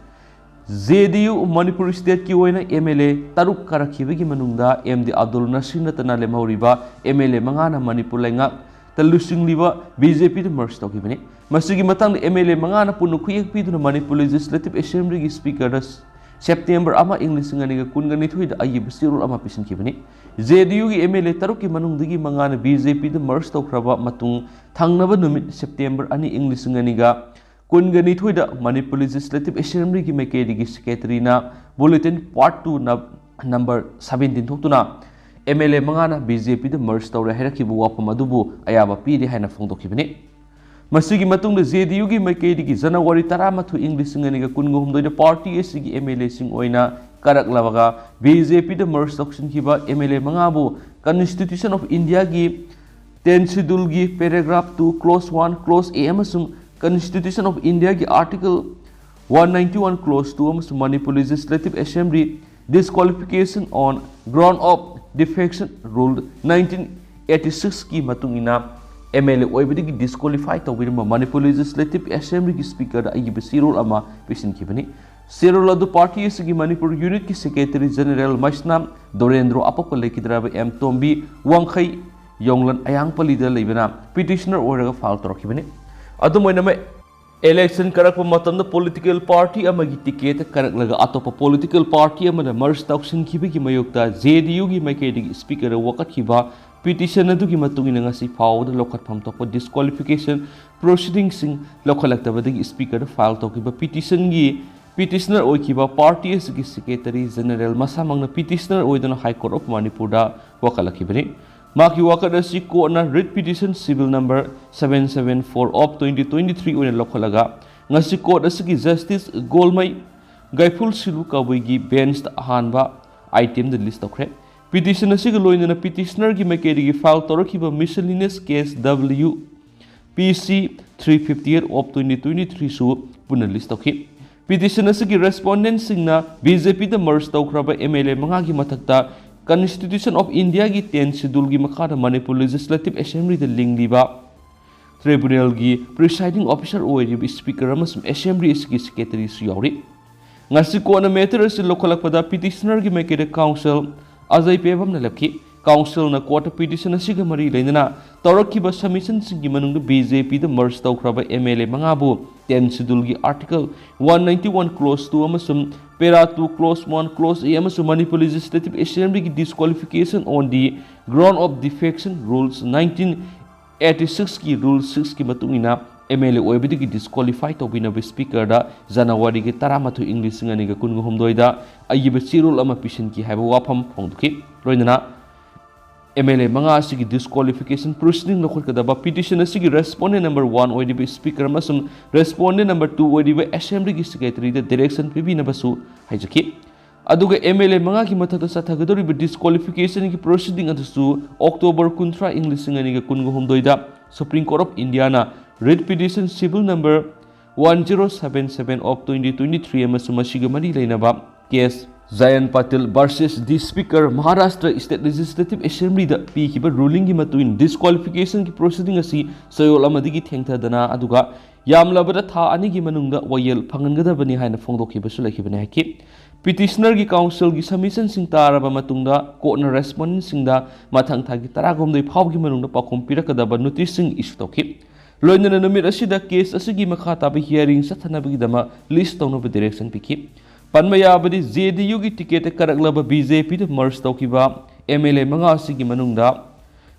ꯖꯦ ꯗꯤ ꯌꯨ ꯃꯅꯤꯄꯨꯔ ꯁ꯭ꯇꯦꯠꯀꯤ ꯑꯣꯏꯅ ꯑꯦꯝ ꯑꯦꯜ ꯑꯦ ꯇꯔꯨꯛ ꯀꯥꯔꯛꯈꯤꯕꯒꯤ ꯃꯅꯨꯡꯗ ꯑꯦꯝ ꯗꯤ ꯑꯕꯗꯨꯜ ꯅꯁꯤꯔ ꯅꯠꯇꯅ ꯂꯦꯝꯍꯧꯔꯤꯕ ꯑꯦꯝ ꯑꯦꯜ ꯑꯦ ꯃꯉꯥꯅ ꯃꯅꯤꯄꯨꯔ ꯂꯩꯉꯥꯛꯇ ꯂꯨꯆꯤꯡꯂꯤꯕ ꯕꯤ ꯖꯦ ꯄꯤꯗ merge ꯇꯧꯈꯤꯕꯅꯤ꯫ ꯃꯁꯤꯒꯤ ꯃꯇꯥꯡꯗ ꯑꯦꯝ ꯑꯦꯜ ꯑꯦ ꯃꯉꯥꯅ ꯄꯨꯟꯅ ꯈꯨꯌꯦꯛ ꯄꯤꯗꯨꯅ ꯃꯅꯤꯄꯨꯔ Legislative Assemblyꯒꯤ Speakerꯗ ꯁꯦꯞꯇꯦꯝꯕꯔ ꯑꯃ ꯏꯪ ꯂꯤꯁꯤꯡ ꯑꯅꯤꯒ ꯀꯨꯟꯒ ꯅꯤꯊꯣꯏꯗ ꯑꯏꯕ ꯆꯦꯔꯣꯜ ꯑꯃ ꯄꯤꯁꯤꯟꯈꯤꯕꯅꯤ꯫ ꯖꯦ ꯗꯤ ꯌꯨꯒꯤ ꯑꯦꯝ ꯑꯦꯜ ꯑꯦ ꯇꯔꯨꯛꯀꯤ ꯃꯅꯨꯡꯗꯒꯤ ꯃꯉꯥꯅ ꯕꯤ ꯖꯦ ꯄꯤꯗ merge ꯇꯧꯈ꯭ꯔꯕ ꯃꯇꯨꯡ ꯊꯪꯅꯕ ꯅꯨꯃꯤꯠ ꯁꯦꯞꯇꯦꯝꯕꯔ ꯑꯅꯤ ꯏꯪ ꯂꯤꯁꯤꯡ ꯑꯅꯤꯒ ꯀꯨꯟꯒ ꯅꯤꯊꯣꯏꯗ ꯃꯅꯤꯄꯨꯔ ꯂꯦꯖꯤꯁꯂꯦꯇꯤꯚ ꯑꯦꯁꯦꯝꯕ꯭ꯂꯤꯒꯤ ꯃꯥꯏꯀꯩꯗꯒꯤ ꯁꯦꯀ꯭ꯔꯦꯇꯔꯤꯅ bulletin part two number seventeen ꯊꯣꯛꯇꯨꯅ ꯑꯦꯝ ꯑꯦꯜ ꯑꯦ ꯃꯉꯥꯅ ꯕꯤ ꯖꯦ ꯄꯤꯗ ꯃꯔꯖ ꯇꯧꯔꯦ ꯍꯥꯏꯔꯛꯈꯤꯕ ꯋꯥꯐꯝ ꯑꯗꯨꯕꯨ ꯑꯌꯥꯕ ꯄꯤꯔꯦ ꯍꯥꯏꯅ ꯐꯣꯡꯗꯣꯛꯈꯤꯕꯅꯤ꯫ ꯃꯁꯤꯒꯤ ꯃꯇꯨꯡꯗ ꯖꯦ ꯗꯤ ꯌꯨꯒꯤ ꯃꯥꯏꯀꯩꯗꯒꯤ ꯖꯅꯋꯥꯔꯤ ꯇꯔꯥꯃꯥꯊꯣꯏ, ꯏꯪ ꯂꯤꯁꯤꯡ ꯑꯅꯤꯒ ꯀꯨꯟꯒ ꯍꯨꯝꯗꯣꯏꯗ ꯄꯥꯔꯇꯤ ꯑꯁꯤꯒꯤ ꯑꯦꯝ ꯑꯦꯜ ꯑꯦꯁꯤꯡ ꯑꯣꯏꯅ ꯀꯥꯔꯛꯂꯕꯒ ꯕꯤ ꯖꯦ ꯄꯤꯗ ꯃꯔꯖ ꯇꯧꯁꯤꯟꯈꯤꯕ ꯑꯦꯝ ꯑꯦꯜ ꯑꯦ ꯃꯉꯥꯕꯨ ꯀꯟꯁꯇꯤꯇ꯭ꯌꯨꯁꯟ ꯑꯣꯐ ꯏꯟꯗꯤꯌꯥꯒꯤ ꯇꯦꯟ ꯁꯦꯗ꯭ꯌꯨꯜꯒꯤ paragraph two, clause one, clause A ꯑꯃꯁꯨꯡ ꯀꯟꯁꯇꯤꯇ꯭ꯌꯨꯁꯟ ꯑꯣꯐ ꯏꯟꯗꯤꯌꯥꯒꯤ article one ninety one clause two ꯑꯃꯁꯨꯡ Manipur legislative assembly disqualification on ground of defection rule nineteen eighty ꯁꯤꯛꯁꯀꯤ ꯃꯇꯨꯡ ꯏꯟꯅ ꯑꯦꯝ ꯑꯦꯜ ꯑꯦ ꯑꯣꯏꯕꯗꯒꯤ ꯗꯤꯁꯀ꯭ꯋꯥꯂꯤꯐꯥꯏ ꯇꯧꯕꯤꯔꯝꯕ ꯃꯅꯤꯄꯨꯔ ꯂꯦꯖꯤꯁꯂꯦꯇꯤꯚ ꯑꯦꯁꯦꯝꯕ꯭ꯂꯤꯒꯤ ꯁ꯭ꯄꯤꯀꯔꯗ ꯑꯏꯕ ꯆꯦꯔꯣꯜ ꯑꯃ ꯄꯤꯁꯤꯟꯈꯤꯕꯅꯤ꯫ ꯆꯦꯔꯣꯜ ꯑꯗꯨ ꯄꯥꯔꯇꯤ ꯑꯁꯤꯒꯤ ꯃꯅꯤꯄꯨꯔ ꯌꯨꯅꯤꯠꯀꯤ ꯁꯦꯀ꯭ꯔꯦꯇꯔꯤ ꯖꯦꯅꯔꯦꯜ ꯃꯩꯁꯅꯥꯝ ꯗꯣꯔꯦꯟꯗ꯭ꯔꯣ, ꯑꯄꯣꯛꯄ ꯂꯩꯈꯤꯗ꯭ꯔꯕ ꯑꯦꯝ ꯇꯣꯝꯕꯤ ꯋꯥꯡꯈꯩ, ꯌꯣꯡꯂꯟ ꯑꯌꯥꯡꯄꯜꯂꯤꯗ ꯂꯩꯕꯅ ꯄꯤꯇꯤꯁꯅꯔ ꯑꯣꯏꯔꯒ ꯐꯥꯏꯜ ꯇꯧꯔꯛꯈꯤꯕꯅꯤ꯫ ꯑꯗꯨꯝ ꯑꯣꯏꯅꯃꯛ, ꯏꯂꯦꯛꯁꯟ ꯀꯥꯔꯛꯄ ꯃꯇꯝꯗ ꯄꯣꯂꯤꯇꯤꯀꯦꯜ ꯄꯥꯔꯇꯤ ꯑꯃꯒꯤ ꯇꯤꯀꯦꯠ ꯀꯥꯔꯛꯂꯒ ꯑꯇꯣꯞꯄ ꯄꯣꯂꯤꯇꯤꯀꯦꯜ ꯄꯥꯔꯇꯤ ꯑꯃꯗ ꯃꯔꯖ ꯇꯧꯁꯤꯟꯈꯤꯕꯒꯤ ꯃꯥꯌꯣꯛꯇ ꯖꯦ ꯗꯤ ꯌꯨꯒꯤ ꯃꯥꯏꯀꯩꯗꯒꯤ ꯁ꯭ꯄꯤꯀꯔꯗ ꯋꯥꯀꯠꯈꯤꯕ ꯄꯤꯇꯤꯁꯟ ꯑꯗꯨꯒꯤ ꯃꯇꯨꯡ ꯏꯟꯅ ꯉꯁꯤ ꯐꯥꯎꯕꯗ ꯂꯧꯈꯠꯐꯝ ꯊꯣꯛꯄ ꯗꯤꯁꯀ꯭ꯋꯥꯂꯤꯐꯤꯀꯦꯁꯟ ꯄ꯭ꯔꯣꯁꯤꯗꯤꯡꯁꯤꯡ ꯂꯧꯈꯠꯂꯛꯇꯕꯗꯒꯤ ꯁ꯭ꯄꯤꯀꯔꯗ ꯐꯥꯏꯜ ꯇꯧꯈꯤꯕ ꯄꯤꯇꯤꯁꯟꯒꯤ ꯄꯤꯇꯤꯁꯅꯔ ꯑꯣꯏꯈꯤꯕ ꯄꯥꯔꯇꯤ ꯑꯁꯤꯒꯤ ꯁꯦꯀ꯭ꯔꯦꯇꯔꯤ ꯖꯦꯅꯔꯦꯜ ꯃꯁꯥꯃꯛꯅ ꯄꯤꯇꯤꯁꯅꯔ ꯑꯣꯏꯗꯨꯅ ꯍꯥꯏ ꯀꯣꯔꯠ ꯑꯣꯐ ꯃꯅꯤꯄꯨꯔꯗ ꯋꯥꯀꯠꯂꯛꯈꯤꯕꯅꯤ꯫ ꯃꯍꯥꯛꯀꯤ ꯋꯥꯀꯠ ꯑꯁꯤ ꯀꯣꯔꯠꯅ writ petition civil number seven seven four of twenty twenty three ꯑꯣꯏꯅ ꯂꯧꯈꯠꯂꯒ ꯉꯁꯤ ꯀꯣꯔꯠ ꯑꯁꯤꯒꯤ ꯖꯁꯇꯤꯁ ꯒꯣꯜꯃꯩ ꯒꯥꯏꯐꯨꯜ ꯁꯤꯂꯨ ꯀꯕꯨꯏꯒꯤ ꯕꯦꯟꯁꯇ ꯑꯍꯥꯟꯕ ꯑꯥꯏꯇꯦꯝꯗ ꯂꯤꯁ ꯇꯧꯈ꯭ꯔꯦ꯫ ꯄꯤꯇꯤꯁꯟ ꯑꯁꯤꯒ ꯂꯣꯏꯅꯅ ꯄꯤꯇꯤꯁꯅꯔꯒꯤ ꯃꯥꯏꯀꯩꯗꯒꯤ ꯐꯥꯏꯜ ꯇꯧꯔꯛꯈꯤꯕ ꯃꯤꯁꯦꯂꯤꯅꯤꯌꯁ case W P C three fifty eight of twenty twenty ꯊ꯭ꯔꯤꯁꯨ ꯄꯨꯟꯅ ꯂꯤꯁ ꯇꯧꯈꯤ꯫ ꯄꯤꯇꯤꯁꯟ ꯑꯁꯤꯒꯤ ꯔꯦꯁꯄꯣꯟꯗꯦꯟꯠꯁꯤꯡꯅ ꯕꯤ ꯖꯦ ꯄꯤꯗ ꯃꯔꯖ ꯇꯧꯈ꯭ꯔꯕ ꯑꯦꯝ ꯑꯦꯜ ꯑꯦ ꯃꯉꯥꯒꯤ ꯃꯊꯛꯇ ꯀꯟꯁꯇꯤꯇ꯭ꯌꯨꯁꯟ ꯑꯣꯐ ꯏꯟꯗꯤꯌꯥꯒꯤ ꯇꯦꯟ ꯁꯦꯗ꯭ꯌꯨꯜꯒꯤ ꯃꯈꯥꯗ ꯃꯅꯤꯄꯨꯔ ꯂꯦꯖꯤꯁꯂꯦꯇꯤꯚ ꯑꯦꯁꯦꯝꯕ꯭ꯂꯤꯗ ꯂꯤꯡꯂꯤꯕ ꯇ꯭ꯔꯤꯕ꯭ꯌꯨꯅꯦꯜꯒꯤ ꯄ꯭ꯔꯤꯁꯥꯏꯗꯤꯡ ꯑꯣꯐꯤꯁꯔ ꯑꯣꯏꯔꯤꯕ ꯁ꯭ꯄꯤꯀꯔ ꯑꯃꯁꯨꯡ ꯑꯦꯁꯦꯝꯕ꯭ꯂꯤ ꯑꯁꯤꯒꯤ ꯁꯦꯀ꯭ꯔꯦꯇꯔꯤꯁꯨ ꯌꯥꯎꯔꯤ꯫ ꯉꯁꯤ ꯀꯣꯔꯠꯅ ꯃꯦꯇꯔ ꯑꯁꯤ ꯂꯧꯈꯠꯂꯛꯄꯗ ꯄꯤꯇꯤꯁꯅꯔꯒꯤ ꯃꯥꯏꯀꯩꯗ ꯀꯥꯎꯟꯁꯤꯜ ꯑꯖꯩ ꯄꯦꯕꯝꯅ ꯂꯦꯞꯈꯤ꯫ ꯀꯥꯎꯟꯁꯤꯜꯅ ꯀꯣꯔꯠꯇ ꯄꯤꯇꯤꯁꯟ ꯑꯁꯤꯒ ꯃꯔꯤ ꯂꯩꯅꯅ ꯇꯧꯔꯛꯈꯤꯕ ꯁꯕꯃꯤꯁꯟꯁꯤꯡꯒꯤ ꯃꯅꯨꯡꯗ ꯕꯤ ꯖꯦ ꯄꯤꯗ ꯃꯔꯖ ꯇꯧꯈ꯭ꯔꯕ ꯑꯦꯝ ꯑꯦꯜ ꯑꯦ ꯃꯉꯥꯕꯨ ꯇꯦꯟ ꯁꯦꯗ꯭ꯌꯨꯜꯒꯤ article one ninety one clause two ꯑꯃꯁꯨꯡ para two clause one clause A ꯑꯃꯁꯨꯡ ꯃꯅꯤꯄꯨꯔ ꯂꯦꯖꯤꯁꯂꯦꯇꯤꯚ ꯑꯦꯁꯦꯝꯕ꯭ꯂꯤꯒꯤ disqualification on the ground of defection rules nineteen eighty ꯁꯤꯛꯁꯀꯤ ꯔꯨꯜ ꯁꯤꯛꯁꯀꯤ ꯃꯇꯨꯡ ꯏꯟꯅ MLA ꯑꯣꯏꯕꯗꯒꯤ disqualify ꯇꯧꯕꯤꯅꯕ Speakerꯗ Januaryꯒꯤ ꯇꯔꯥꯃꯥꯊꯣꯏ ꯏꯪ ꯂꯤꯁꯤꯡ ꯑꯅꯤꯒ ꯀꯨꯟꯒ ꯍꯨꯝꯗꯣꯏꯗ ꯑꯏꯕ ꯆꯦꯔꯣꯜ ꯑꯃ ꯄꯤꯁꯤꯟꯈꯤ ꯍꯥꯏꯕ ꯋꯥꯐꯝ ꯐꯣꯡꯗꯣꯛꯈꯤ꯫ ꯂꯣꯏꯅꯅ MLA ꯃꯉꯥ ꯑꯁꯤꯒꯤ disqualification proceeding ꯂꯧꯈꯠꯀꯗꯕ petition ꯑꯁꯤꯒꯤ respondent number one ꯑꯣꯏꯔꯤꯕ Speaker ꯑꯃꯁꯨꯡ respondent number two ꯑꯣꯏꯔꯤꯕ Assemblyꯒꯤ Secretaryꯗ direction ꯄꯤꯕꯤꯅꯕꯁꯨ ꯍꯥꯏꯖꯈꯤ꯫ ꯑꯗꯨꯒ MLA ꯃꯉꯥꯒꯤ ꯃꯊꯛꯇ ꯆꯠꯊꯒꯗꯧꯔꯤꯕ disqualificationꯒꯤ proceeding ꯑꯗꯨꯁꯨ October ꯀꯨꯟꯊ꯭ꯔꯥ ꯏꯪ ꯂꯤꯁꯤꯡ ꯑꯅꯤꯒ ꯀꯨꯟꯒ ꯍꯨꯝꯗꯣꯏꯗ Supreme Court of Indiaꯅ writ petition civil number one zero seven seven of twenty twenty-three ꯑꯃꯁꯨꯡ ꯃꯁꯤꯒ ꯃꯔꯤ ꯂꯩꯅꯕ case Jayant Patil versus the Speaker, Maharashtra State Legislative Assemblyꯗ ꯄꯤꯈꯤꯕ rulingꯒꯤ ꯃꯇꯨꯡ ꯏꯟꯅ disqualificationꯒꯤ proceeding ꯑꯁꯤ ꯆꯌꯣꯜ ꯑꯃꯗꯒꯤ ꯊꯦꯡꯊꯗꯅ ꯑꯗꯨꯒ ꯌꯥꯝꯂꯕꯗ ꯊꯥ ꯑꯅꯤꯒꯤ ꯃꯅꯨꯡꯗ ꯋꯥꯌꯦꯜ ꯐꯪꯍꯟꯒꯗꯕꯅꯤ ꯍꯥꯏꯅ ꯐꯣꯡꯗꯣꯛꯈꯤꯕꯁꯨ ꯂꯩꯈꯤꯕꯅꯤ ꯍꯥꯏꯈꯤ꯫ Petitionerꯒꯤ counselꯒꯤ submissionꯁꯤꯡ ꯇꯥꯔꯕ ꯃꯇꯨꯡꯗ courtꯅ respondentꯁꯤꯡꯗ ꯃꯊꯪ ꯊꯥꯒꯤ ꯇꯔꯥꯍꯨꯝꯗꯣꯏ ꯐꯥꯎꯕꯒꯤ ꯃꯅꯨꯡꯗ ꯄꯥꯎꯈꯨꯝ ꯄꯤꯔꯛꯀꯗꯕ noticeꯁꯤꯡ issue ꯇꯧꯈꯤ꯫ ꯂꯣꯏꯅꯅ ꯅꯨꯃꯤꯠ ꯑꯁꯤꯗ case ꯑꯁꯤꯒꯤ ꯃꯈꯥ ꯇꯥꯕ hearing ꯆꯠꯊꯅꯕꯒꯤꯗꯃꯛ list ꯇꯧꯅꯕ direction ꯄꯤꯈꯤ꯫ ꯄꯟꯕ ꯌꯥꯕꯗꯤ, JDUꯒꯤ ticketꯇ ꯀꯥꯔꯛꯂꯕ BJPꯗ merge ꯇꯧꯈꯤꯕ MLA ꯃꯉꯥ ꯑꯁꯤꯒꯤ ꯃꯅꯨꯡꯗ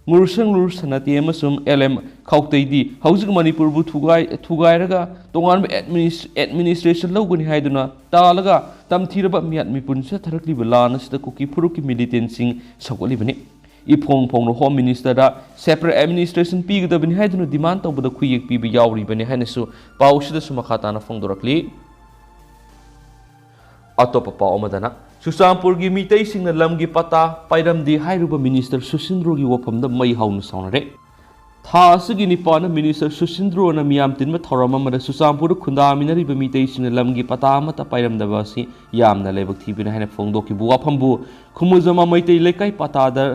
ꯉꯨꯔꯁꯪꯂꯨꯔ ꯁꯅꯥꯇꯦ ꯑꯃꯁꯨꯡ LM ꯈꯥꯎꯇꯩꯗꯤ ꯍꯧꯖꯤꯛ ꯃꯅꯤꯄꯨꯔꯕꯨ ꯊꯨꯒꯥꯏ-, ꯊꯨꯒꯥꯏꯔꯒ ꯇꯣꯉꯥꯟꯕ administ-, administration ꯂꯧꯒꯅꯤ ꯍꯥꯏꯗꯨꯅ ꯇꯥꯜꯂꯒ ꯇꯝꯊꯤꯔꯕ ꯃꯤꯌꯥꯠ ꯃꯤꯄꯨꯟ ꯆꯠꯊꯔꯛꯂꯤꯕ ꯂꯥꯟ ꯑꯁꯤꯗ ꯀꯨꯀꯤ ꯐꯨꯔꯨꯞꯀꯤ militantꯁꯤꯡ ꯁꯧꯒꯠꯂꯤꯕꯅꯤ꯫ ꯏꯐꯣꯡ ꯐꯣꯡꯅ Home Ministerꯗ separate administration ꯄꯤꯒꯗꯕꯅꯤ ꯍꯥꯏꯗꯨꯅ demand ꯇꯧꯕꯗ ꯈꯨꯌꯦꯛ ꯄꯤꯕ ꯌꯥꯎꯔꯤꯕꯅꯤ ꯍꯥꯏꯅꯁꯨ ꯄꯥꯎꯁꯤꯗꯁꯨ ꯃꯈꯥ ꯇꯥꯅ ꯐꯣꯡꯗꯣꯔꯛꯂꯤ꯫ ꯑꯇꯣꯞꯄ ꯄꯥꯎ ꯑꯃꯗꯅ, ꯆꯨꯔꯆꯥꯟꯄꯨꯔꯒꯤ ꯃꯤꯇꯩꯁꯤꯡꯅ ꯂꯝꯒꯤ ꯄꯇꯥ ꯄꯥꯏꯔꯝꯗꯦ ꯍꯥꯏꯔꯨꯕ Minister ꯁꯨꯁꯤꯟꯗ꯭ꯔꯣꯒꯤ ꯋꯥꯐꯝꯗ ꯃꯩ ꯍꯧꯅ ꯁꯥꯎꯅꯔꯦ꯫ ꯊꯥ ꯑꯁꯤꯒꯤ ꯅꯤꯄꯥꯟꯗ Minister ꯁꯨꯁꯤꯟꯗ꯭ꯔꯣꯅ ꯃꯤꯌꯥꯝ ꯇꯤꯟꯕ ꯊꯧꯔꯝ ꯑꯃꯗ ꯆꯨꯔꯆꯥꯟꯄꯨꯔꯗ ꯈꯨꯟꯗꯥꯃꯤꯟꯅꯔꯤꯕ ꯃꯤꯇꯩꯁꯤꯡꯅ ꯂꯝꯒꯤ ꯄꯇꯥ ꯑꯃꯠꯇ ꯄꯥꯏꯔꯝꯗꯕ ꯑꯁꯤ ꯌꯥꯝꯅ ꯂꯥꯏꯕꯛ ꯊꯤꯕꯅꯤ ꯍꯥꯏꯅ ꯐꯣꯡꯗꯣꯛꯈꯤꯕ ꯋꯥꯐꯝꯕꯨ ꯈꯨꯃꯨꯖꯃꯥ ꯃꯩꯇꯩ ꯂꯩꯀꯥꯏ ꯄꯇꯥꯗ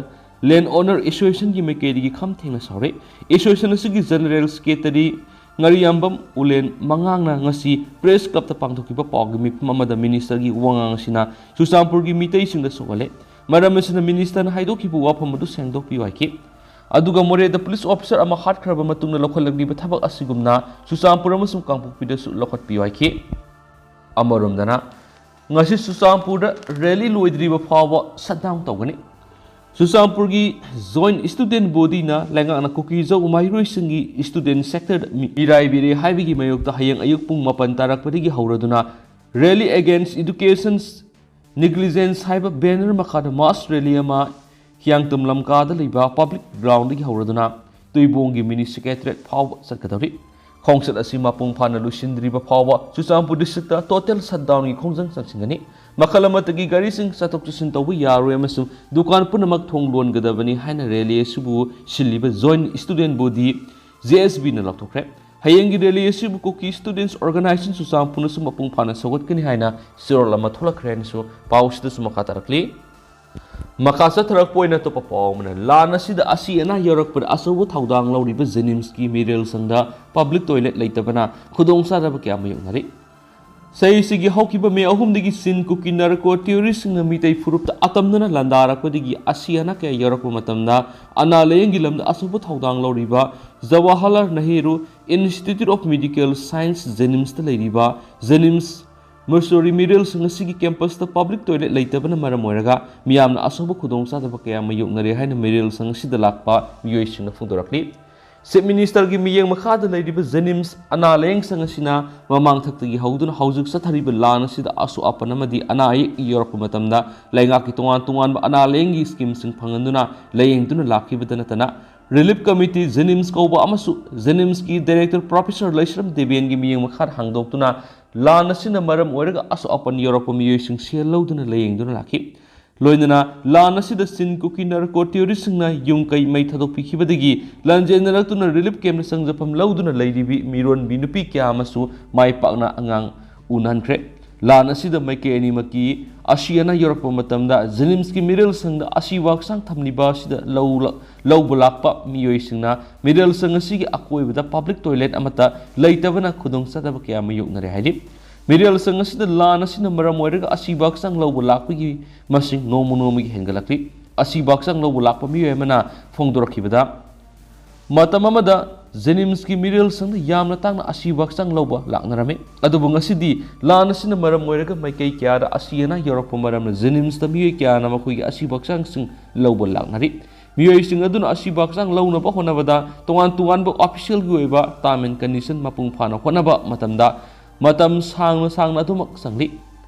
Land Owner Associationꯒꯤ ꯃꯥꯏꯀꯩꯗꯒꯤ ꯈꯝ ꯊꯦꯡꯅ ꯁꯥꯎꯔꯦ꯫ Association ꯑꯁꯤꯒꯤ General Secretary ꯉꯥꯔꯤꯌꯥꯝꯕꯝ ꯎꯂꯦꯟ ꯃꯉꯥꯡꯅ ꯉꯁꯤ Press Clubꯇ ꯄꯥꯡꯊꯣꯛꯈꯤꯕ ꯄꯥꯎꯒꯤ ꯃꯤꯐꯝ ꯑꯃꯗ Ministerꯒꯤ ꯋꯥꯉꯥꯡ ꯑꯁꯤꯅ ꯆꯨꯔꯆꯥꯟꯄꯨꯔꯒꯤ ꯃꯤꯇꯩꯁꯤꯡꯗ ꯁꯣꯛꯍꯜꯂꯦ꯫ ꯃꯔꯝ ꯑꯁꯤꯅ Ministerꯅ ꯍꯥꯏꯗꯣꯛꯈꯤꯕ ꯋꯥꯐꯝ ꯑꯗꯨ ꯁꯦꯡꯗꯣꯛꯄꯤꯌꯨ ꯍꯥꯏꯈꯤ꯫ ꯑꯗꯨꯒ ꯃꯣꯔꯦꯗ police officer ꯑꯃ ꯍꯥꯠꯈ꯭ꯔꯕ ꯃꯇꯨꯡꯗ ꯂꯧꯈꯠꯂꯛꯂꯤꯕ ꯊꯕꯛ ꯑꯁꯤꯒꯨꯝꯅ ꯆꯨꯔꯆꯥꯟꯄꯨꯔ ꯑꯃꯁꯨꯡ ꯀꯥꯡꯄꯣꯛꯄꯤꯗꯁꯨ ꯂꯧꯈꯠꯄꯤꯌꯨ ꯍꯥꯏꯈꯤ꯫ ꯑꯃꯔꯣꯝꯗꯅ, ꯉꯁꯤ ꯆꯨꯔꯆꯥꯟꯄꯨꯔꯗ rally ꯂꯣꯏꯗ꯭ꯔꯤꯕ ꯐꯥꯎꯕ shutdown ꯇꯧꯒꯅꯤ꯫ ꯆꯨꯔꯆꯥꯟꯄꯨꯔꯒꯤ Joint Student Bodyꯅ ꯂꯩꯉꯥꯛꯅ ꯀꯨꯀꯤ-ꯖꯥ ꯃꯍꯩꯔꯣꯏꯁꯤꯡꯒꯤ student sectorꯗ ꯃꯤ-, ꯃꯤꯔꯥꯏꯕꯤꯔꯦ ꯍꯥꯏꯕꯒꯤ ꯃꯥꯌꯣꯛꯇ ꯍꯌꯦꯡ ꯑꯌꯨꯛ ꯄꯨꯡ ꯃꯥꯄꯟ ꯇꯥꯔꯛꯄꯗꯒꯤ ꯍꯧꯔꯗꯨꯅ Rally Against Education Negligence ꯍꯥꯏꯕ banner ꯃꯈꯥꯗ mass rally ꯑꯃ ꯍꯤꯌꯥꯡꯇꯝ ꯂꯝꯀꯥꯗ ꯂꯩꯕ public groundꯗꯒꯤ ꯍꯧꯔꯗꯨꯅ ꯇꯨꯏꯕꯣꯡꯒꯤ mini secretariat ꯐꯥꯎꯕ ꯆꯠꯀꯗꯧꯔꯤ꯫ ꯈꯣꯡꯆꯠ ꯑꯁꯤ ꯃꯄꯨꯡ ꯐꯥꯅ ꯂꯣꯏꯁꯤꯟꯗ꯭ꯔꯤꯕ ꯐꯥꯎꯕ ꯆꯨꯔꯆꯥꯟꯄꯨꯔ districtꯇ total shutdownꯒꯤ ꯈꯣꯡꯖꯪ ꯆꯪꯁꯤꯟꯒꯅꯤ꯫ ꯃꯈꯜ ꯑꯃꯠꯇꯒꯤ ꯒꯥꯔꯤꯁꯤꯡ ꯆꯠꯊꯣꯛ ꯆꯠꯁꯤꯟ ꯇꯧꯕ ꯌꯥꯔꯣꯏ ꯑꯃꯁꯨꯡ ꯗꯨꯀꯥꯟ ꯄꯨꯝꯅꯃꯛ ꯊꯣꯡ ꯂꯣꯟꯒꯗꯕꯅꯤ ꯍꯥꯏꯅ rally ꯑꯁꯤꯕꯨ ꯁꯤꯜꯂꯤꯕ Joint Student Body, JSBꯅ ꯂꯥꯎꯊꯣꯛꯈ꯭ꯔꯦ꯫ ꯍꯌꯦꯡꯒꯤ rally ꯑꯁꯤꯕꯨ Kuki Students Organisation ꯆꯨꯔꯆꯥꯟꯄꯨꯔꯅꯁꯨ ꯃꯄꯨꯡ ꯐꯥꯅ ꯁꯧꯒꯠꯀꯅꯤ ꯍꯥꯏꯅ ꯆꯦꯔꯣꯜ ꯑꯃ ꯊꯣꯛꯂꯛꯈ꯭ꯔꯦ ꯍꯥꯏꯅꯁꯨ ꯄꯥꯎꯁꯤꯗꯁꯨ ꯃꯈꯥ ꯇꯥꯔꯛꯂꯤ꯫ ꯃꯈꯥ ꯆꯠꯊꯔꯛꯄ ꯑꯣꯏꯅ ꯑꯇꯣꯞꯄ ꯄꯥꯎ ꯑꯃꯅ, ꯂꯥꯟ ꯑꯁꯤꯗ ꯑꯁꯤ ꯑꯅꯥ ꯌꯥꯎꯔꯛꯄꯗ ꯑꯆꯧꯕ ꯊꯧꯗꯥꯡ ꯂꯧꯔꯤꯕ JNIMSꯀꯤ ꯃꯤꯔꯦꯜ ꯁꯪꯗ public toilet ꯂꯩꯇꯕꯅ ꯈꯨꯗꯣꯡꯆꯥꯗꯕ ꯀꯌꯥ ꯃꯥꯌꯣꯛꯅꯔꯤ꯫ ꯆꯍꯤꯁꯤꯒꯤ ꯍꯧꯈꯤꯕ ꯃꯦ ꯑꯍꯨꯝꯗꯒꯤ ꯆꯤꯟ ꯀꯨꯀꯤ narco terroristꯁꯤꯡꯅ ꯃꯤꯇꯩ ꯐꯨꯔꯨꯞꯇ ꯑꯇꯝꯅꯅ ꯂꯥꯟꯗꯥꯔꯛꯄꯗꯒꯤ ꯑꯁꯤ ꯑꯅꯥ ꯀꯌꯥ ꯌꯥꯎꯔꯛꯄ ꯃꯇꯝꯗ ꯑꯅꯥ ꯂꯥꯌꯦꯡꯒꯤ ꯂꯝꯗ ꯑꯆꯧꯕ ꯊꯧꯗꯥꯡ ꯂꯧꯔꯤꯕ Jawaharlal Nehru Institute of Medical Science JNIMSꯇ ꯂꯩꯔꯤꯕ JNIMS mortuary ꯃꯤꯔꯦꯜꯁꯪ ꯑꯁꯤꯒꯤ campusꯇ public toilet ꯂꯩꯇꯕꯅ ꯃꯔꯝ ꯑꯣꯏꯔꯒ ꯃꯤꯌꯥꯝꯅ ꯑꯆꯧꯕ ꯈꯨꯗꯣꯡꯆꯥꯗꯕ ꯀꯌꯥ ꯃꯥꯌꯣꯛꯅꯔꯦ ꯍꯥꯏꯅ ꯃꯤꯔꯦꯜꯁꯪ ꯑꯁꯤꯗ ꯂꯥꯛꯄ ꯃꯤꯑꯣꯏꯁꯤꯡꯅ ꯐꯣꯡꯗꯣꯔꯛꯂꯤ꯫ Chief Ministerꯒꯤ ꯃꯤꯠꯌꯦꯡ ꯃꯈꯥꯗ ꯂꯩꯔꯤꯕ JNIMS ꯑꯅꯥ ꯂꯥꯌꯦꯡꯁꯪ ꯑꯁꯤꯅ ꯃꯃꯥꯡ ꯊꯛꯇꯒꯤ ꯍꯧꯗꯨꯅ ꯍꯧꯖꯤꯛ ꯆꯠꯊꯔꯤꯕ ꯂꯥꯟ ꯑꯁꯤꯗ ꯑꯁꯣꯛ ꯑꯄꯟ ꯑꯃꯗꯤ ꯑꯅꯥ ꯑꯌꯦꯛ ꯌꯥꯎꯔꯛꯄ ꯃꯇꯝꯗ ꯂꯩꯉꯥꯛꯀꯤ ꯇꯣꯉꯥꯟ ꯇꯣꯉꯥꯟꯕ ꯑꯅꯥ ꯂꯥꯌꯦꯡꯒꯤ schemeꯁꯤꯡ ꯐꯪꯍꯟꯗꯨꯅ ꯂꯥꯌꯦꯡꯗꯨꯅ ꯂꯥꯛꯈꯤꯕꯗ ꯅꯠꯇꯅ, Relief Committee JNIMS ꯀꯧꯕ ꯑꯃꯁꯨ JNIMSꯀꯤ director Professor ꯂꯩꯁ꯭ꯔꯝ ꯗꯦꯕꯦꯟꯒꯤ ꯃꯤꯠꯌꯦꯡ ꯃꯈꯥꯗ ꯍꯥꯡꯗꯣꯛꯇꯨꯅ ꯂꯥꯟ ꯑꯁꯤꯅ ꯃꯔꯝ ꯑꯣꯏꯔꯒ ꯑꯁꯣꯛ ꯑꯄꯟ ꯌꯥꯎꯔꯛꯄ ꯃꯤꯑꯣꯏꯁꯤꯡ ꯁꯦꯜ ꯂꯧꯗꯨꯅ ꯂꯥꯌꯦꯡꯗꯨꯅ ꯂꯥꯛꯈꯤ꯫ ꯂꯣꯏꯅꯅ ꯂꯥꯟ ꯑꯁꯤꯗ ꯆꯤꯟ ꯀꯨꯀꯤ narco terroristꯁꯤꯡꯅ ꯌꯨꯝ ꯀꯩ ꯃꯩ ꯊꯥꯗꯣꯛꯄꯤꯈꯤꯕꯗꯒꯤ ꯂꯥꯟꯖꯦꯟꯅꯔꯛꯇꯨꯅ relief campꯇ ꯆꯪꯖꯐꯝ ꯂꯧꯗꯨꯅ ꯂꯩꯔꯤꯕꯤ ꯃꯤꯔꯣꯟꯕꯤ ꯅꯨꯄꯤ ꯀꯌꯥ ꯑꯃꯁꯨ ꯃꯥꯏ ꯄꯥꯛꯅ ꯑꯉꯥꯡ ꯎꯅꯍꯟꯈ꯭ꯔꯦ꯫ ꯂꯥꯟ ꯑꯁꯤꯗ ꯃꯥꯏꯀꯩ ꯑꯅꯤꯃꯛꯀꯤ ꯑꯁꯤ ꯑꯅꯥ ꯌꯥꯎꯔꯛꯄ ꯃꯇꯝꯗ JNIMSꯀꯤ ꯃꯤꯔꯦꯜ ꯁꯪꯗ ꯑꯁꯤꯕ ꯍꯛꯆꯥꯡ ꯊꯝꯂꯤꯕ ꯑꯁꯤꯗ ꯂꯧ-, ꯂꯧꯕ ꯂꯥꯛꯄ ꯃꯤꯑꯣꯏꯁꯤꯡꯅ ꯃꯤꯔꯦꯜ ꯁꯪ ꯑꯁꯤꯒꯤ ꯑꯀꯣꯏꯕꯗ public toilet ꯑꯃꯠꯇ ꯂꯩꯇꯕꯅ ꯈꯨꯗꯣꯡꯆꯥꯗꯕ ꯀꯌꯥ ꯃꯥꯌꯣꯛꯅꯔꯦ ꯍꯥꯏꯔꯤ꯫ ꯃꯤꯔꯦꯜ ꯁꯪ ꯑꯁꯤꯗ ꯂꯥꯟ ꯑꯁꯤꯅ ꯃꯔꯝ ꯑꯣꯏꯔꯒ ꯑꯁꯤꯕ ꯍꯛꯆꯥꯡ ꯂꯧꯕ ꯂꯥꯛꯄꯒꯤ ꯃꯁꯤꯡ ꯅꯣꯡꯃ ꯅꯣꯡꯃꯒꯤ ꯍꯦꯟꯒꯠꯂꯛꯂꯤ꯫ ꯑꯁꯤꯕ ꯍꯛꯆꯥꯡ ꯂꯧꯕ ꯂꯥꯛꯄ ꯃꯤꯑꯣꯏ ꯑꯃꯅ ꯐꯣꯡꯗꯣꯔꯛꯈꯤꯕꯗ, ꯃꯇꯝ ꯑꯃꯗ ꯖꯦꯅꯤꯝꯁꯀꯤ ꯃꯤꯔꯦꯜ ꯁꯪꯗ ꯌꯥꯝꯅ ꯇꯥꯡꯅ ꯑꯁꯤꯕ ꯍꯛꯆꯥꯡ ꯂꯧꯕ ꯂꯥꯛꯅꯔꯝꯃꯤ꯫ ꯑꯗꯨꯕꯨ ꯉꯁꯤꯗꯤ ꯂꯥꯟ ꯑꯁꯤꯅ ꯃꯔꯝ ꯑꯣꯏꯔꯒ ꯃꯥꯏꯀꯩ ꯀꯌꯥꯗ ꯑꯁꯤ ꯑꯅꯥ ꯌꯧꯔꯛꯄ ꯃꯔꯝꯅ ꯖꯦꯅꯤꯝꯁꯇ ꯃꯤꯑꯣꯏ ꯀꯌꯥꯅ ꯃꯈꯣꯏꯒꯤ ꯑꯁꯤꯕ ꯍꯛꯆꯥꯡꯁꯤꯡ ꯂꯧꯕ ꯂꯥꯛꯅꯔꯤ꯫ ꯃꯤꯑꯣꯏꯁꯤꯡ ꯑꯗꯨꯅ ꯑꯁꯤꯕ ꯍꯛꯆꯥꯡ ꯂꯧꯅꯕ ꯍꯣꯠꯅꯕꯗ ꯇꯣꯉꯥꯟ ꯇꯣꯉꯥꯟꯕ officialꯒꯤ ꯑꯣꯏꯕ term and condition ꯃꯄꯨꯡ ꯐꯥꯅ ꯍꯣꯠꯅꯕ ꯃꯇꯝꯗ ꯃꯇꯝ ꯁꯥꯡꯅ ꯁꯥꯡꯅ ꯑꯗꯨꯃꯛ ꯆꯪꯂꯤ꯫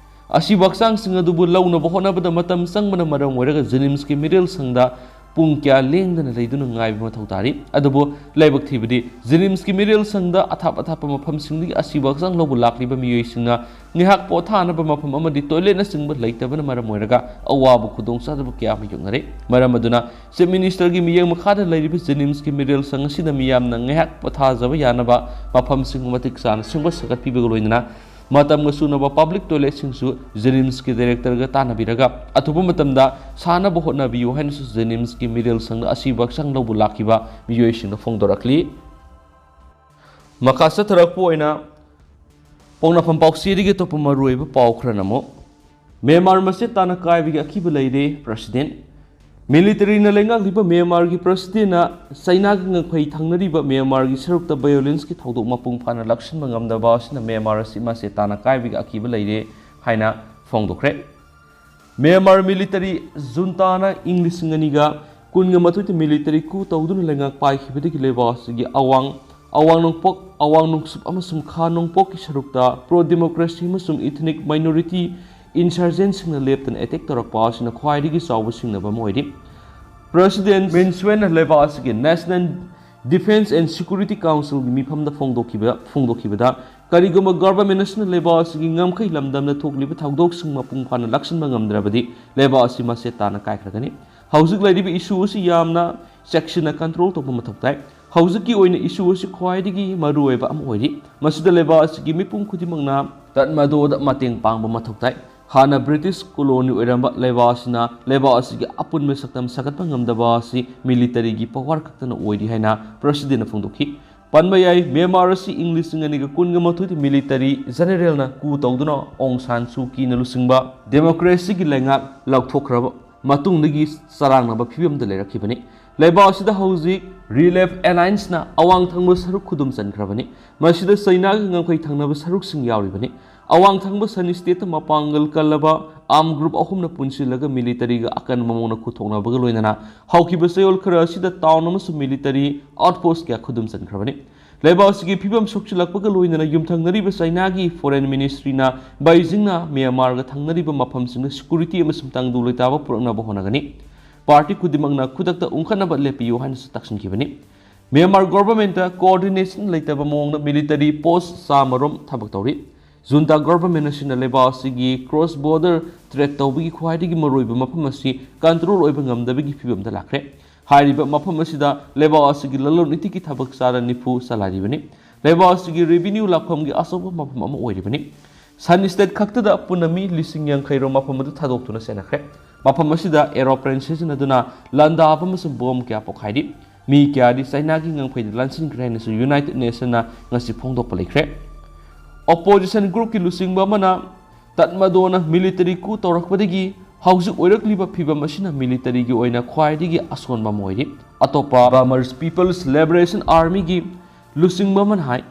ꯑꯁꯤꯕ ꯍꯛꯆꯥꯡꯁꯤꯡ ꯑꯗꯨꯕꯨ ꯂꯧꯅꯕ ꯍꯣꯠꯅꯕꯗ ꯃꯇꯝ ꯆꯪꯕꯅ ꯃꯔꯝ ꯑꯣꯏꯔꯒ ꯖꯦꯅꯤꯝꯁꯀꯤ ꯃꯤꯔꯦꯜ ꯁꯪꯗ ꯄꯨꯡ ꯀꯌꯥ ꯂꯦꯡꯗꯅ ꯂꯩꯗꯨꯅ ꯉꯥꯏꯕ ꯃꯊꯧ ꯇꯥꯔꯤ꯫ ꯑꯗꯨꯕꯨ ꯂꯥꯏꯕꯛ ꯊꯤꯕꯗꯤ ꯖꯦꯅꯤꯝꯁꯀꯤ ꯃꯤꯔꯦꯜ ꯁꯪꯗ ꯑꯊꯥꯞ ꯑꯊꯥꯞꯄ ꯃꯐꯝꯁꯤꯡꯗꯒꯤ ꯑꯁꯤꯕ ꯍꯛꯆꯥꯡ ꯂꯧꯕ ꯂꯥꯛꯂꯤꯕ ꯃꯤꯑꯣꯏꯁꯤꯡꯅ ꯉꯥꯏꯍꯥꯛ ꯄꯣꯊꯥꯅꯕ ꯃꯐꯝ ꯑꯃꯗꯤ toiletꯅꯆꯤꯡꯕ ꯂꯩꯇꯕꯅ ꯃꯔꯝ ꯑꯣꯏꯔꯒ ꯑꯋꯥꯕ ꯈꯨꯗꯣꯡꯆꯥꯗꯕ ꯀꯌꯥ ꯃꯥꯌꯣꯛꯅꯔꯤ꯫ ꯃꯔꯝ ꯑꯗꯨꯅ Chief Ministerꯒꯤ ꯃꯤꯠꯌꯦꯡ ꯃꯈꯥꯗ ꯂꯩꯔꯤꯕ ꯖꯦꯅꯤꯝꯁꯀꯤ ꯃꯤꯔꯦꯜ ꯁꯪ ꯑꯁꯤꯗ ꯃꯤꯌꯥꯝꯅ ꯉꯥꯏꯍꯥꯛ ꯄꯣꯊꯥꯖꯕ ꯌꯥꯅꯕ ꯃꯐꯝꯁꯤꯡ ꯃꯇꯤꯛ ꯆꯥꯅ ꯁꯦꯝꯒꯠ ꯁꯥꯒꯠꯄꯤꯕꯒ ꯂꯣꯏꯅꯅ ꯃꯇꯝꯒ ꯆꯨꯅꯕ public toiletꯁꯤꯡꯁꯨ ꯖꯦꯅꯤꯝꯁꯀꯤ directorꯒ ꯇꯥꯟꯅꯕꯤꯔꯒ ꯑꯊꯨꯕ ꯃꯇꯝꯗ ꯁꯥꯅꯕ ꯍꯣꯠꯅꯕꯤꯌꯨ ꯍꯥꯏꯅꯁꯨ ꯖꯦꯅꯤꯝꯁꯀꯤ ꯃꯤꯔꯦꯜ ꯁꯪꯗ ꯑꯁꯤꯕ ꯍꯛꯆꯥꯡ ꯂꯧꯕ ꯂꯥꯛꯈꯤꯕ ꯃꯤꯑꯣꯏꯁꯤꯡꯗ ꯐꯣꯡꯗꯣꯔꯛꯂꯤ꯫ ꯃꯈꯥ ꯆꯠꯊꯔꯛꯄ ꯑꯣꯏꯅ ꯄꯣꯛꯅꯐꯝ ꯄꯥꯎꯆꯦꯗꯒꯤ ꯑꯇꯣꯞꯄ ꯃꯔꯨꯑꯣꯏꯕ ꯄꯥꯎ ꯈꯔꯅ ꯑꯃꯨꯛ, ꯃ꯭ꯌꯥꯟꯃꯥꯔ ꯃꯆꯦꯠ ꯇꯥꯅ ꯀꯥꯏꯕꯒꯤ ꯑꯀꯤꯕ ꯂꯩꯔꯦ President꯫ Militaryꯅ ꯂꯩꯉꯥꯛꯂꯤꯕ ꯃ꯭ꯌꯥꯟꯃꯥꯔꯒꯤ Presidentꯅ ꯆꯩꯅꯥꯒꯤ ꯉꯝꯈꯩ ꯊꯪꯅꯔꯤꯕ ꯃ꯭ꯌꯥꯟꯃꯥꯔꯒꯤ ꯁꯔꯨꯛꯇ violenceꯀꯤ ꯊꯧꯗꯣꯛ ꯃꯄꯨꯡ ꯐꯥꯅ ꯂꯥꯛꯁꯤꯟꯕ ꯉꯝꯗꯕ ꯑꯁꯤꯅ ꯃ꯭ꯌꯥꯟꯃꯥꯔ ꯑꯁꯤ ꯃꯆꯦꯠ ꯇꯥꯅ ꯀꯥꯏꯕꯒꯤ ꯑꯀꯤꯕ ꯂꯩꯔꯦ ꯍꯥꯏꯅ ꯐꯣꯡꯗꯣꯛꯈ꯭ꯔꯦ꯫ ꯃ꯭ꯌꯥꯟꯃꯥꯔ military juntana ꯏꯪ ꯂꯤꯁꯤꯡ ꯑꯅꯤꯒ ꯀꯨꯟꯒ ꯃꯥꯊꯣꯏꯗ military coup ꯇꯧꯗꯨꯅ ꯂꯩꯉꯥꯛ ꯄꯥꯏꯈꯤꯕꯗꯒꯤ ꯂꯩꯕꯥꯛ ꯑꯁꯤꯒꯤ ꯑꯋꯥꯡ, ꯑꯋꯥꯡ ꯅꯣꯡꯄꯣꯛ, ꯑꯋꯥꯡ ꯅꯣꯡꯆꯨꯞ ꯑꯃꯁꯨꯡ ꯈꯥ ꯅꯣꯡꯄꯣꯛꯀꯤ ꯁꯔꯨꯛꯇ pro democracy ꯑꯃꯁꯨꯡ ethnic minority insurgentꯁꯤꯡꯅ ꯂꯦꯞꯇꯅ attack ꯇꯧꯔꯛꯄ ꯑꯁꯤꯅ ꯈ꯭ꯋꯥꯏꯗꯒꯤ ꯆꯥꯎꯕ ꯁꯤꯡꯅꯕ ꯑꯃ ꯑꯣꯏꯔꯤ꯫ President Min Aung Hlaingna ꯂꯩꯕꯥꯛ ꯑꯁꯤꯒꯤ National Defense and Security Councilꯒꯤ ꯃꯤꯐꯝꯗ ꯐꯣꯡꯗꯣꯛꯈꯤꯕ, ꯐꯣꯡꯗꯣꯛꯈꯤꯕꯗ, ꯀꯔꯤꯒꯨꯝꯕ government ꯑꯁꯤꯅ ꯂꯩꯕꯥꯛ ꯑꯁꯤꯒꯤ ꯉꯝꯈꯩ ꯂꯝꯗꯝꯗ ꯊꯣꯛꯂꯤꯕ ꯊꯧꯗꯣꯛꯁꯤꯡ ꯃꯄꯨꯡ ꯐꯥꯅ ꯂꯥꯛꯁꯤꯟꯕ ꯉꯝꯗ꯭ꯔꯕꯗꯤ ꯂꯩꯕꯥꯛ ꯑꯁꯤ ꯃꯆꯦꯠ ꯇꯥꯅ ꯀꯥꯏꯈ꯭ꯔꯒꯅꯤ꯫ ꯍꯧꯖꯤꯛ ꯂꯩꯔꯤꯕ issue ꯑꯁꯤ ꯌꯥꯝꯅ ꯆꯦꯛꯁꯤꯟꯅ control ꯇꯧꯕ ꯃꯊꯧ ꯇꯥꯏ꯫ ꯍꯧꯖꯤꯛꯀꯤ ꯑꯣꯏꯅ issue ꯑꯁꯤ ꯈ꯭ꯋꯥꯏꯗꯒꯤ ꯃꯔꯨꯑꯣꯏꯕ ꯑꯃ ꯑꯣꯏꯔꯤ꯫ ꯃꯁꯤꯗ ꯂꯩꯕꯥꯛ ꯑꯁꯤꯒꯤ ꯃꯤꯄꯨꯝ ꯈꯨꯗꯤꯡꯃꯛꯅ ꯇꯠꯃꯗꯣꯗ ꯃꯇꯦꯡ ꯄꯥꯡꯕ ꯃꯊꯧ ꯇꯥꯏ꯫ ꯍꯥꯟꯅ British colony ꯑꯣꯏꯔꯝꯕ ꯂꯩꯕꯥꯛ ꯑꯁꯤꯅ ꯂꯩꯕꯥꯛ ꯑꯁꯤꯒꯤ ꯑꯄꯨꯟꯕ ꯁꯛꯇꯝ ꯁꯥꯒꯠꯄ ꯉꯝꯗꯕ ꯑꯁꯤ militaryꯒꯤ power ꯈꯛꯇꯅ ꯑꯣꯏꯔꯤ ꯍꯥꯏꯅ Presidentꯅ ꯐꯣꯡꯗꯣꯛꯈꯤ꯫ ꯄꯟꯕ ꯌꯥꯏ, ꯃ꯭ꯌꯥꯟꯃꯥꯔ ꯑꯁꯤ ꯏꯪ ꯂꯤꯁꯤꯡ ꯑꯅꯤꯒ ꯀꯨꯟꯒ ꯃꯥꯊꯣꯏꯗ military generalꯅ coup ꯇꯧꯗꯨꯅ ꯑꯣꯡ ꯁꯥꯟ ꯁꯨ ꯀꯤꯅ ꯂꯨꯆꯤꯡꯕ democracyꯒꯤ ꯂꯩꯉꯥꯛ ꯂꯧꯊꯣꯛꯈ꯭ꯔꯕ ꯃꯇꯨꯡꯗꯒꯤ ꯆꯔꯥꯡꯅꯕ ꯐꯤꯕꯝꯗ ꯂꯩꯔꯛꯈꯤꯕꯅꯤ꯫ ꯂꯩꯕꯥꯛ ꯑꯁꯤꯗ ꯍꯧꯖꯤꯛ ꯔꯤꯂꯦꯐ ꯑꯦꯂꯥꯏꯟꯁꯅ ꯑꯋꯥꯡ ꯊꯪꯕ ꯁꯔꯨꯛ ꯈꯨꯗꯨꯝ ꯆꯟꯈ꯭ꯔꯕꯅꯤ꯫ ꯃꯁꯤꯗ ꯆꯩꯅꯥꯒꯤ ꯉꯝꯈꯩ ꯊꯪꯅꯕ ꯁꯔꯨꯛꯁꯤꯡ ꯌꯥꯎꯔꯤꯕꯅꯤ꯫ ꯑꯋꯥꯡ ꯊꯪꯕ ꯁꯟ ꯁ꯭ꯇꯦꯠꯇ ꯃꯄꯥꯡꯒꯜ ꯀꯜꯂꯕ ꯑꯥꯔꯝ ꯒ꯭ꯔꯨꯞ ꯑꯍꯨꯝꯅ ꯄꯨꯟꯁꯤꯜꯂꯒ ꯃꯤꯂꯤꯇꯔꯤꯒ ꯑꯀꯟꯕ ꯃꯑꯣꯡꯗ ꯈꯨꯠꯊꯣꯛꯅꯕꯒ ꯂꯣꯏꯅꯅ ꯍꯧꯈꯤꯕ ꯆꯌꯣꯜ ꯈꯔ ꯑꯁꯤꯗ ꯇꯥꯎꯟ ꯑꯃꯁꯨꯡ ꯃꯤꯂꯤꯇꯔꯤ ꯑꯥꯎꯠꯄꯣꯁ ꯀꯌꯥ ꯈꯨꯗꯨꯝ ꯆꯟꯈ꯭ꯔꯕꯅꯤ꯫ ꯂꯩꯕꯥꯛ ꯑꯁꯤꯒꯤ ꯐꯤꯕꯝ ꯁꯣꯛꯆꯤꯜꯂꯛꯄꯒ ꯂꯣꯏꯅꯅ ꯌꯨꯝꯊꯪꯅꯔꯤꯕ ꯆꯩꯅꯥꯒꯤ ꯐꯣꯔꯦꯟ ꯃꯤꯅꯤꯁꯇ꯭ꯔꯤꯅ ꯕꯩꯖꯤꯡꯅ ꯃ꯭ꯌꯥꯟꯃꯥꯔꯒ ꯊꯪꯅꯔꯤꯕ ꯃꯐꯝꯁꯤꯡꯗ ꯁꯦꯀ꯭ꯌꯨꯔꯤꯇꯤ ꯑꯃꯁꯨꯡ ꯇꯪꯗꯨ ꯂꯩꯇꯥꯕ ꯄꯨꯔꯛꯅꯕ ꯍꯣꯠꯅꯒꯅꯤ꯫ ꯄꯥꯔꯇꯤ ꯈꯨꯗꯤꯡꯃꯛꯅ ꯈꯨꯗꯛꯇ ꯎꯪꯈꯠꯅꯕ ꯂꯦꯞꯄꯤꯌꯨ ꯍꯥꯏꯅꯁꯨ ꯇꯛꯁꯤꯟꯈꯤꯕꯅꯤ꯫ ꯃ꯭ꯌꯥꯟꯃꯥꯔ ꯒꯣꯚꯔꯟꯃꯦꯟꯠꯇ ꯀꯣꯑꯣꯔꯗꯤꯅꯦꯁꯟ ꯂꯩꯇꯕ ꯃꯑꯣꯡꯗ ꯃꯤꯂꯤꯇꯔꯤ ꯄꯣꯁ꯭ꯠ ꯆꯥꯝꯃ ꯔꯣꯝ ꯊꯕꯛ ꯇꯧꯔꯤ꯫ ꯖꯨꯟꯇꯥ ꯒꯣꯚꯔꯟꯃꯦꯟꯠ ꯑꯁꯤꯅ ꯂꯩꯕꯥꯛ ꯑꯁꯤꯒꯤ ꯀ꯭ꯔꯣꯁ ꯕꯣꯔꯗꯔ ꯇ꯭ꯔꯦꯛ ꯇꯧꯕꯒꯤ ꯈ꯭ꯋꯥꯏꯗꯒꯤ ꯃꯔꯨꯑꯣꯏꯕ ꯃꯐꯝ ꯑꯁꯤ ꯀꯟꯇ꯭ꯔꯣꯜ ꯑꯣꯏꯕ ꯉꯝꯗꯕꯒꯤ ꯐꯤꯕꯝꯗ ꯂꯥꯛꯈ꯭ꯔꯦ꯫ ꯍꯥꯏꯔꯤꯕ ꯃꯐꯝ ꯑꯁꯤꯗ ꯂꯩꯕꯥꯛ ꯑꯁꯤꯒꯤ ꯂꯂꯣꯟ ꯏꯇꯤꯛꯀꯤ ꯊꯕꯛ ꯆꯥꯗ ꯅꯤꯐꯨ ꯆꯂꯥꯏꯔꯤꯕꯅꯤ꯫ ꯂꯩꯕꯥꯛ ꯑꯁꯤꯒꯤ ꯔꯦꯚꯤꯅ꯭ꯌꯨ ꯂꯥꯛꯐꯝꯒꯤ ꯑꯆꯧꯕ ꯃꯐꯝ ꯑꯃ ꯑꯣꯏꯔꯤꯕꯅꯤ꯫ ꯁꯟ ꯁ꯭ꯇꯦꯠ ꯈꯛꯇꯗ ꯄꯨꯟꯅ ꯃꯤ ꯂꯤꯁꯤꯡ ꯌꯥꯡꯈꯩ ꯔꯣꯝ ꯃꯐꯝ ꯑꯗꯨ ꯊꯥꯗꯣꯛꯇꯨꯅ ꯆꯦꯟꯅꯈ꯭ꯔꯦ꯫ ꯃꯐꯝ ꯑꯁꯤꯗ ꯑꯦꯔꯣꯄ꯭ꯂꯦꯟ ꯁꯤꯖꯤꯟꯅꯗꯨꯅ ꯂꯥꯟꯗꯥꯕ ꯑꯃꯁꯨꯡ ꯕꯣꯝ ꯀꯌꯥ ꯄꯣꯈꯥꯏꯔꯤ꯫ ꯃꯤ ꯀꯌꯥꯗꯤ ꯆꯩꯅꯥꯒꯤ ꯉꯝꯈꯩꯗ ꯂꯥꯟꯁꯤꯟꯈ꯭ꯔꯦ ꯍꯥꯏꯅꯁꯨ ꯌꯨꯅꯥꯏꯇꯦꯗ ꯅꯦꯁꯟꯅ ꯉꯁꯤ ꯐꯣꯡꯗꯣꯛꯄ ꯂꯩꯈ꯭ꯔꯦ꯫ ꯑꯣꯄꯣꯖꯤꯁꯟ ꯒ꯭ꯔꯨꯞꯀꯤ ꯂꯨꯆꯤꯡꯕ ꯑꯃꯅ ꯇꯠꯃꯗꯣꯅ ꯃꯤꯂꯤꯇꯔꯤ ꯀꯨ ꯇꯧꯔꯛꯄꯗꯒꯤ ꯍꯧꯖꯤꯛ ꯑꯣꯏꯔꯛꯂꯤꯕ ꯐꯤꯕꯝ ꯑꯁꯤꯅ ꯃꯤꯂꯤꯇꯔꯤꯒꯤ ꯑꯣꯏꯅ ꯈ꯭ꯋꯥꯏꯗꯒꯤ ꯑꯁꯣꯟꯕ ꯑꯃ ꯑꯣꯏꯔꯤ꯫ ꯑꯇꯣꯞꯄ ꯕꯔꯃꯔꯁ ꯄꯤꯄꯜꯁ ꯂꯤꯕꯔꯦꯁꯟ ꯑꯥꯔꯃꯤꯒꯤ ꯂꯨꯆꯤꯡꯕ ꯑꯃꯅ ꯍꯥꯏ,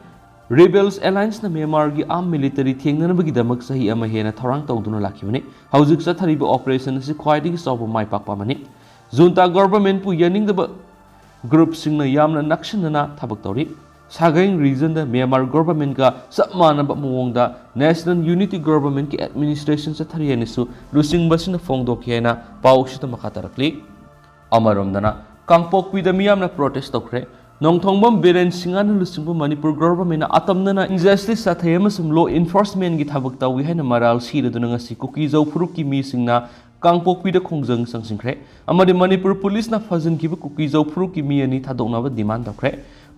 ꯔꯤꯕꯦꯜꯁ ꯑꯦꯂꯥꯏꯟꯁꯅ ꯃ꯭ꯌꯥꯟꯃꯥꯔꯒꯤ ꯑꯥꯔꯝ ꯃꯤꯂꯤꯇꯔꯤ ꯊꯦꯡꯅꯅꯕꯒꯤꯗꯃꯛ ꯆꯍꯤ ꯑꯃ ꯍꯦꯟꯅ ꯊꯧꯔꯥꯡ ꯇꯧꯗꯨꯅ ꯂꯥꯛꯈꯤꯕꯅꯤ꯫ ꯍꯧꯖꯤꯛ ꯆꯠꯊꯔꯤꯕ ꯑꯣꯄꯔꯦꯁꯟ ꯑꯁꯤ ꯈ꯭ꯋꯥꯏꯗꯒꯤ ꯆꯥꯎꯕ ꯃꯥꯏ ꯄꯥꯛꯄ ꯑꯃꯅꯤ꯫ ꯖꯨꯟꯇꯥ ꯒꯣꯚꯔꯟꯃꯦꯟꯠꯄꯨ ꯌꯥꯅꯤꯡꯗꯕ ꯒ꯭ꯔꯨꯞꯁꯤꯡꯅ ꯌꯥꯝꯅ ꯅꯛꯁꯤꯟꯅꯅ ꯊꯕꯛ ꯇꯧꯔꯤ꯫ ꯁꯥꯒꯩꯡ ꯔꯤꯖꯟꯗ ꯃ꯭ꯌꯥꯟꯃꯥꯔ ꯒꯣꯚꯔꯟꯃꯦꯟꯠꯀ ꯆꯞ ꯃꯥꯟꯅꯕ ꯃꯑꯣꯡꯗ ꯅꯦꯁꯅꯦꯜ ꯌꯨꯅꯤꯇꯤ ꯒꯣꯚꯔꯟꯃꯦꯟꯠꯀꯤ ꯑꯦꯗꯃꯤꯅꯤꯁꯇ꯭ꯔꯦꯁꯟ ꯆꯠꯊꯔꯤ ꯍꯥꯏꯅꯁꯨ ꯂꯨꯆꯤꯡꯕꯁꯤꯅ ꯐꯣꯡꯗꯣꯛꯈꯤ ꯍꯥꯏꯅ ꯄꯥꯎꯁꯤꯗ ꯃꯈꯥ ꯇꯥꯔꯛꯂꯤ꯫ ꯑꯃꯔꯣꯝꯗꯅ ꯀꯥꯡꯄꯣꯛꯄꯤꯗ ꯃꯤꯌꯥꯝꯅ ꯄ꯭ꯔꯣꯇꯦꯁ ꯇꯧꯈ꯭ꯔꯦ꯫ ꯅꯣꯡꯊꯣꯡꯕꯝ ꯕꯤꯔꯦꯟ ꯁꯤꯡꯍꯅ ꯂꯨꯆꯤꯡꯕ ꯃꯅꯤꯄꯨꯔ ꯒꯣꯚꯔꯟꯃꯦꯟꯠꯅ ꯑꯇꯝꯅꯅ ꯏꯟꯖꯁꯇꯤꯁ ꯆꯠꯊꯩ ꯑꯃꯁꯨꯡ ꯂꯣ ꯏꯟꯐꯣꯔꯁꯃꯦꯟꯠꯀꯤ ꯊꯕꯛ ꯇꯧꯏ ꯍꯥꯏꯅ ꯃꯔꯥꯜ ꯁꯤꯔꯗꯨꯅ ꯉꯁꯤ ꯀꯨꯀꯤꯖꯧ ꯐꯨꯔꯨꯞꯀꯤ ꯃꯤꯁꯤꯡꯅ ꯀꯥꯡꯄꯣꯛꯄꯤꯗ ꯈꯣꯡꯖꯪ ꯆꯪꯁꯤꯟꯈ꯭ꯔꯦ ꯑꯃꯗꯤ ꯃꯅꯤꯄꯨꯔ ꯄꯨꯂꯤꯁꯅ ꯐꯥꯖꯤꯟꯈꯤꯕ ꯀꯨꯀꯤꯖꯧ ꯐꯨꯔꯨꯞꯀꯤ ꯃꯤ ꯑꯅꯤ ꯊꯥꯗꯣꯛꯅꯕ ꯗꯤꯃꯥꯟ ꯇꯧꯈ꯭ꯔꯦ꯫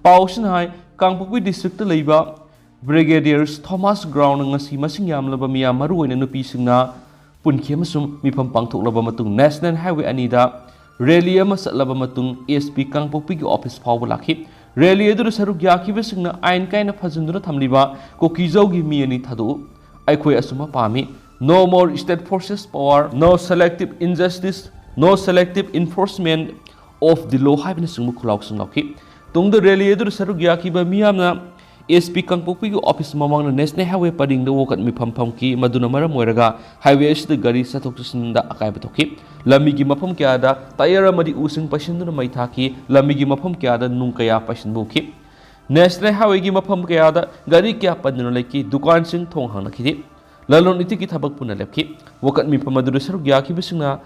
ꯄꯥꯎꯁꯤꯅ ꯍꯥꯏ, ꯀꯥꯡꯄꯣꯛꯄꯤ ꯗꯤꯁꯇ꯭ꯔꯤꯛꯇ ꯂꯩꯕ ꯕ꯭ꯔꯤꯒꯦꯗꯤꯌꯔꯁ ꯊꯣꯃꯥꯁ ꯒ꯭ꯔꯥꯎꯟꯗ ꯉꯁꯤ ꯃꯁꯤꯡ ꯌꯥꯝꯂꯕ ꯃꯤꯌꯥꯝ, ꯃꯔꯨꯑꯣꯏꯅ ꯅꯨꯄꯤꯁꯤꯡꯅ ꯄꯨꯟꯈꯤ ꯑꯃꯁꯨꯡ ꯃꯤꯐꯝ ꯄꯥꯡꯊꯣꯛꯂꯕ ꯃꯇꯨꯡ ꯅꯦꯁꯅꯦꯜ ꯍꯥꯏꯋꯦ ꯑꯅꯤꯗ ꯔꯦꯂꯤ ꯑꯃ ꯆꯠꯂꯕ ꯃꯇꯨꯡ ꯑꯦꯁ ꯄꯤ ꯀꯥꯡꯄꯣꯛꯄꯤꯒꯤ ꯑꯣꯐꯤꯁ ꯐꯥꯎꯕ ꯂꯥꯛꯈꯤ꯫ ꯔꯦꯂꯤ ꯑꯗꯨꯗ ꯁꯔꯨꯛ ꯌꯥꯈꯤꯕꯁꯤꯡꯅ ꯑꯥꯏꯟ ꯀꯥꯏꯅ ꯐꯥꯖꯤꯟꯗꯨꯅ ꯊꯝꯂꯤꯕ ꯀꯨꯀꯤꯖꯧꯒꯤ ꯃꯤ ꯑꯅꯤ ꯊꯥꯗꯣꯛꯎ, ꯑꯩꯈꯣꯏ ꯑꯆꯨꯝꯕ ꯄꯥꯝꯃꯤ, No more state forces power, no selective injustice, no selective enforcement of the law ꯍꯥꯏꯕꯅꯆꯤꯡꯕ ꯈꯨꯜꯂꯥꯎꯁꯤꯡ ꯂꯥꯎꯈꯤ꯫ ꯇꯨꯡꯗ rally ꯑꯗꯨꯗ ꯁꯔꯨꯛ ꯌꯥꯈꯤꯕ ꯃꯤꯌꯥꯝꯅ S P ꯀꯥꯡꯄꯣꯛꯄꯤꯒꯤ office ꯃꯃꯥꯡꯗ National Highway ꯄꯔꯤꯡꯗ ꯋꯥꯀꯠ ꯃꯤꯐꯝ ꯐꯝꯈꯤ꯫ ꯃꯗꯨꯅ ꯃꯔꯝ ꯑꯣꯏꯔꯒ highway ꯑꯁꯤꯗ ꯒꯥꯔꯤ ꯆꯠꯊꯣꯛ ꯆꯠꯁꯤꯟꯗ ꯑꯀꯥꯏꯕ ꯊꯣꯛꯈꯤ꯫ ꯂꯝꯕꯤꯒꯤ ꯃꯐꯝ ꯀꯌꯥꯗ tyre ꯑꯃꯗꯤ ꯎꯁꯤꯡ ꯄꯩꯁꯤꯟꯗꯨꯅ ꯃꯩ ꯊꯥꯈꯤ꯫ ꯂꯝꯕꯤꯒꯤ ꯃꯐꯝ ꯀꯌꯥꯗ ꯅꯨꯡ ꯀꯌꯥ ꯄꯩꯁꯤꯟꯕ ꯎꯈꯤ꯫ National Highwayꯒꯤ ꯃꯐꯝ ꯀꯌꯥꯗ ꯒꯥꯔꯤ ꯀꯌꯥ ꯄꯟꯗꯨꯅ ꯂꯩꯈꯤ꯫ ꯗꯨꯀꯥꯟꯁꯤꯡ ꯊꯣꯡ ꯍꯥꯡꯅꯈꯤꯗꯦ꯫ ꯂꯂꯣꯟ ꯏꯇꯤꯛꯀꯤ ꯊꯕꯛ ꯄꯨꯟꯅ ꯂꯦꯞꯈꯤ꯫ ꯋꯥꯀꯠ ꯃꯤꯐꯝ ꯑꯗꯨꯗ ꯁꯔꯨꯛ ꯌꯥꯈꯤꯕꯁꯤꯡꯅ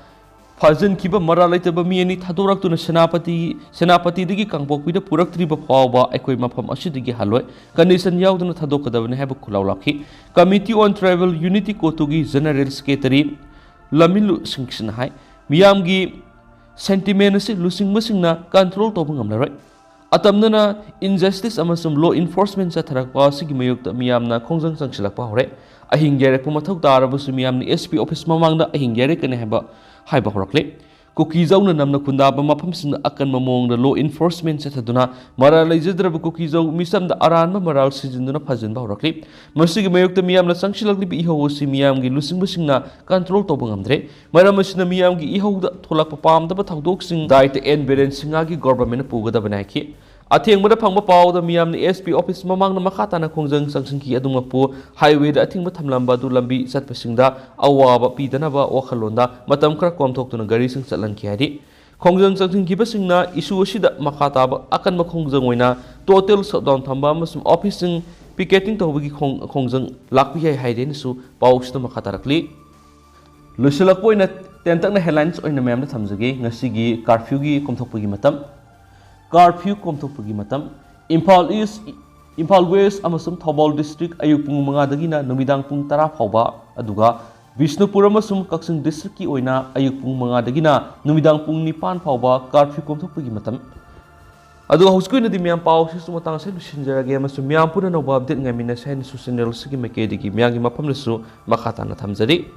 ꯐꯥꯖꯤꯟꯈꯤꯕ ꯃꯔꯥꯜ ꯂꯩꯇꯕ ꯃꯤ ꯑꯅꯤ ꯊꯥꯗꯣꯔꯛꯇꯨꯅ ꯁꯦꯅꯥꯄꯇꯤ, ꯁꯦꯅꯥꯄꯇꯤꯗꯒꯤ ꯀꯥꯡꯄꯣꯛꯄꯤꯗ ꯄꯨꯔꯛꯇ꯭ꯔꯤꯕ ꯐꯥꯎꯕ ꯑꯩꯈꯣꯏ ꯃꯐꯝ ꯑꯁꯤꯗꯒꯤ ꯍꯜꯂꯣꯏ, condition ꯌꯥꯎꯗꯅ ꯊꯥꯗꯣꯛꯀꯗꯕꯅꯤ ꯍꯥꯏꯕ ꯈꯨꯜꯂꯥꯎ ꯂꯥꯎꯈꯤ꯫ Committee on Tribal Unity, COTUꯒꯤ General Secretary ꯂꯝꯃꯤꯂꯨ ꯁꯤꯡꯁꯤꯅ ꯍꯥꯏ, ꯃꯤꯌꯥꯝꯒꯤ sentiment ꯑꯁꯤ ꯂꯨꯆꯤꯡꯕꯁꯤꯡꯅ control ꯇꯧꯕ ꯉꯝꯂꯔꯣꯏ꯫ ꯑꯇꯝꯅꯅ injustice ꯑꯃꯁꯨꯡ law enforcement ꯆꯠꯊꯔꯛꯄ ꯑꯁꯤꯒꯤ ꯃꯥꯌꯣꯛꯇ ꯃꯤꯌꯥꯝꯅ ꯈꯣꯡꯖꯪ ꯆꯪꯁꯤꯜꯂꯛꯄ ꯍꯧꯔꯦ꯫ ꯑꯍꯤꯡ ꯌꯥꯏꯔꯛꯄ ꯃꯊꯧ ꯇꯥꯔꯕꯁꯨ ꯃꯤꯌꯥꯝꯅ S P office ꯃꯃꯥꯡꯗ ꯑꯍꯤꯡ ꯌꯥꯏꯔꯛꯀꯅꯤ ꯍꯥꯏꯕ, ꯍꯥꯏꯕ ꯍꯧꯔꯛꯂꯦ꯫ ꯀꯨꯀꯤꯖꯧꯅ ꯅꯝꯅ ꯈꯨꯟꯗꯥꯕ ꯃꯐꯝꯁꯤꯡꯗ ꯑꯀꯟꯕ ꯃꯑꯣꯡꯗ law enforcement ꯆꯠꯊꯗꯨꯅ ꯃꯔꯥꯜ ꯂꯩꯖꯗ꯭ꯔꯕ ꯀꯨꯀꯤꯖꯧ ꯃꯤꯆꯝꯗ ꯑꯔꯥꯟꯕ ꯃꯔꯥꯜ ꯁꯤꯖꯤꯟꯗꯨꯅ ꯐꯥꯖꯤꯟꯕ ꯍꯧꯔꯛꯂꯤ꯫ ꯃꯁꯤꯒꯤ ꯃꯥꯌꯣꯛꯇ ꯃꯤꯌꯥꯝꯅ ꯆꯪꯁꯤꯜꯂꯛꯂꯤꯕ ꯏꯍꯧ ꯑꯁꯤ ꯃꯤꯌꯥꯝꯒꯤ ꯂꯨꯆꯤꯡꯕꯁꯤꯡꯅ control ꯇꯧꯕ ꯉꯝꯗ꯭ꯔꯦ꯫ ꯃꯔꯝ ꯑꯁꯤꯅ ꯃꯤꯌꯥꯝꯒꯤ ꯏꯍꯧꯗ ꯊꯣꯛꯂꯛꯄ ꯄꯥꯝꯗꯕ ꯊꯧꯗꯣꯛꯁꯤꯡ ꯗꯥꯏꯇ ꯑꯦꯟ ꯕꯤꯔꯦꯟ ꯁꯤꯡꯍꯒꯤ governmentꯅ ꯄꯨꯒꯗꯕꯅꯤ ꯍꯥꯏꯈꯤ꯫ ꯑꯊꯦꯡꯕꯗ ꯐꯪꯕ ꯄꯥꯎꯗ ꯃꯤꯌꯥꯝꯅ S P office ꯃꯃꯥꯡꯗ ꯃꯈꯥ ꯇꯥꯅ ꯈꯣꯡꯖꯪ ꯆꯪꯁꯤꯟꯈꯤ꯫ ꯑꯗꯨꯃꯛꯄꯨ highwayꯗ ꯑꯊꯤꯡꯕ ꯊꯝꯂꯝꯕ ꯑꯗꯨ ꯂꯝꯕꯤ ꯆꯠꯄꯁꯤꯡꯗ ꯑꯋꯥꯕ ꯄꯤꯗꯅꯕ ꯋꯥꯈꯜꯂꯣꯟꯗ ꯃꯇꯝ ꯈꯔ ꯀꯣꯝꯊꯣꯛꯇꯨꯅ ꯒꯥꯔꯤꯁꯤꯡ ꯆꯠꯍꯟꯈꯤ ꯍꯥꯏꯔꯤ꯫ ꯈꯣꯡꯖꯪ ꯆꯪꯁꯤꯟꯈꯤꯕꯁꯤꯡꯅ issue ꯑꯁꯤꯗ ꯃꯈꯥ ꯇꯥꯕ ꯑꯀꯟꯕ ꯈꯣꯡꯖꯪ ꯑꯣꯏꯅ total shutdown ꯊꯝꯕ ꯑꯃꯁꯨꯡ officeꯁꯤꯡ picketing ꯇꯧꯕꯒꯤ ꯈꯣꯡ-, ꯈꯣꯡꯖꯪ ꯂꯥꯛꯄ ꯌꯥꯏ ꯍꯥꯏꯔꯦꯅꯁꯨ ꯄꯥꯎꯁꯤꯗ ꯃꯈꯥ ꯇꯥꯔꯛꯂꯤ꯫ ꯂꯣꯏꯁꯤꯜꯂꯛꯄ ꯑꯣꯏꯅ ꯇꯦꯟꯇꯛꯅ headlines ꯑꯣꯏꯅ ꯃꯌꯥꯝꯗ ꯊꯝꯖꯒꯦ꯫ ꯉꯁꯤꯒꯤ curfewꯒꯤ ꯀꯣꯝꯊꯣꯛꯄꯒꯤ ꯃꯇꯝ꯫ Curfew ꯀꯣꯝꯊꯣꯛꯄꯒꯤ ꯃꯇꯝ꯫ ꯏꯝꯐꯥꯜ East, ꯏꯝꯐꯥꯜ West ꯑꯃꯁꯨꯡ ꯊꯧꯕꯥꯜ district ꯑꯌꯨꯛ ꯄꯨꯡ ꯃꯉꯥꯗꯒꯤꯅ ꯅꯨꯃꯤꯗꯥꯡ ꯄꯨꯡ ꯇꯔꯥ ꯐꯥꯎꯕ, ꯑꯗꯨꯒ ꯕꯤꯁꯅꯨꯄꯨꯔ ꯑꯃꯁꯨꯡ ꯀꯛꯆꯤꯡ districtꯀꯤ ꯑꯣꯏꯅ ꯑꯌꯨꯛ ꯄꯨꯡ ꯃꯉꯥꯗꯒꯤꯅ ꯅꯨꯃꯤꯗꯥꯡ ꯄꯨꯡ ꯅꯤꯄꯥꯟ ꯐꯥꯎꯕ curfew ꯀꯣꯝꯊꯣꯛꯄꯒꯤ ꯃꯇꯝ꯫ ꯑꯗꯨꯒ ꯍꯧꯖꯤꯛꯀꯤ ꯑꯣꯏꯅꯗꯤ ꯃꯌꯥꯝ ꯄꯥꯎ ꯑꯁꯤꯁꯨ ꯃꯇꯥꯡ ꯑꯁꯤꯗ ꯂꯣꯏꯁꯤꯟꯖꯔꯒꯦ ꯑꯃꯁꯨꯡ ꯃꯌꯥꯝ ꯄꯨꯟꯅ ꯑꯅꯧꯕ update ꯉꯥꯏꯃꯤꯟꯅꯁꯦ ꯍꯥꯏꯅꯁꯨ channel ꯑꯁꯤꯒꯤ ꯃꯥꯏꯀꯩꯗꯒꯤ ꯃꯌꯥꯝꯒꯤ ꯃꯐꯝꯗꯁꯨ ꯃꯈꯥ ꯇꯥꯅ ꯊꯝꯖꯔꯤ꯫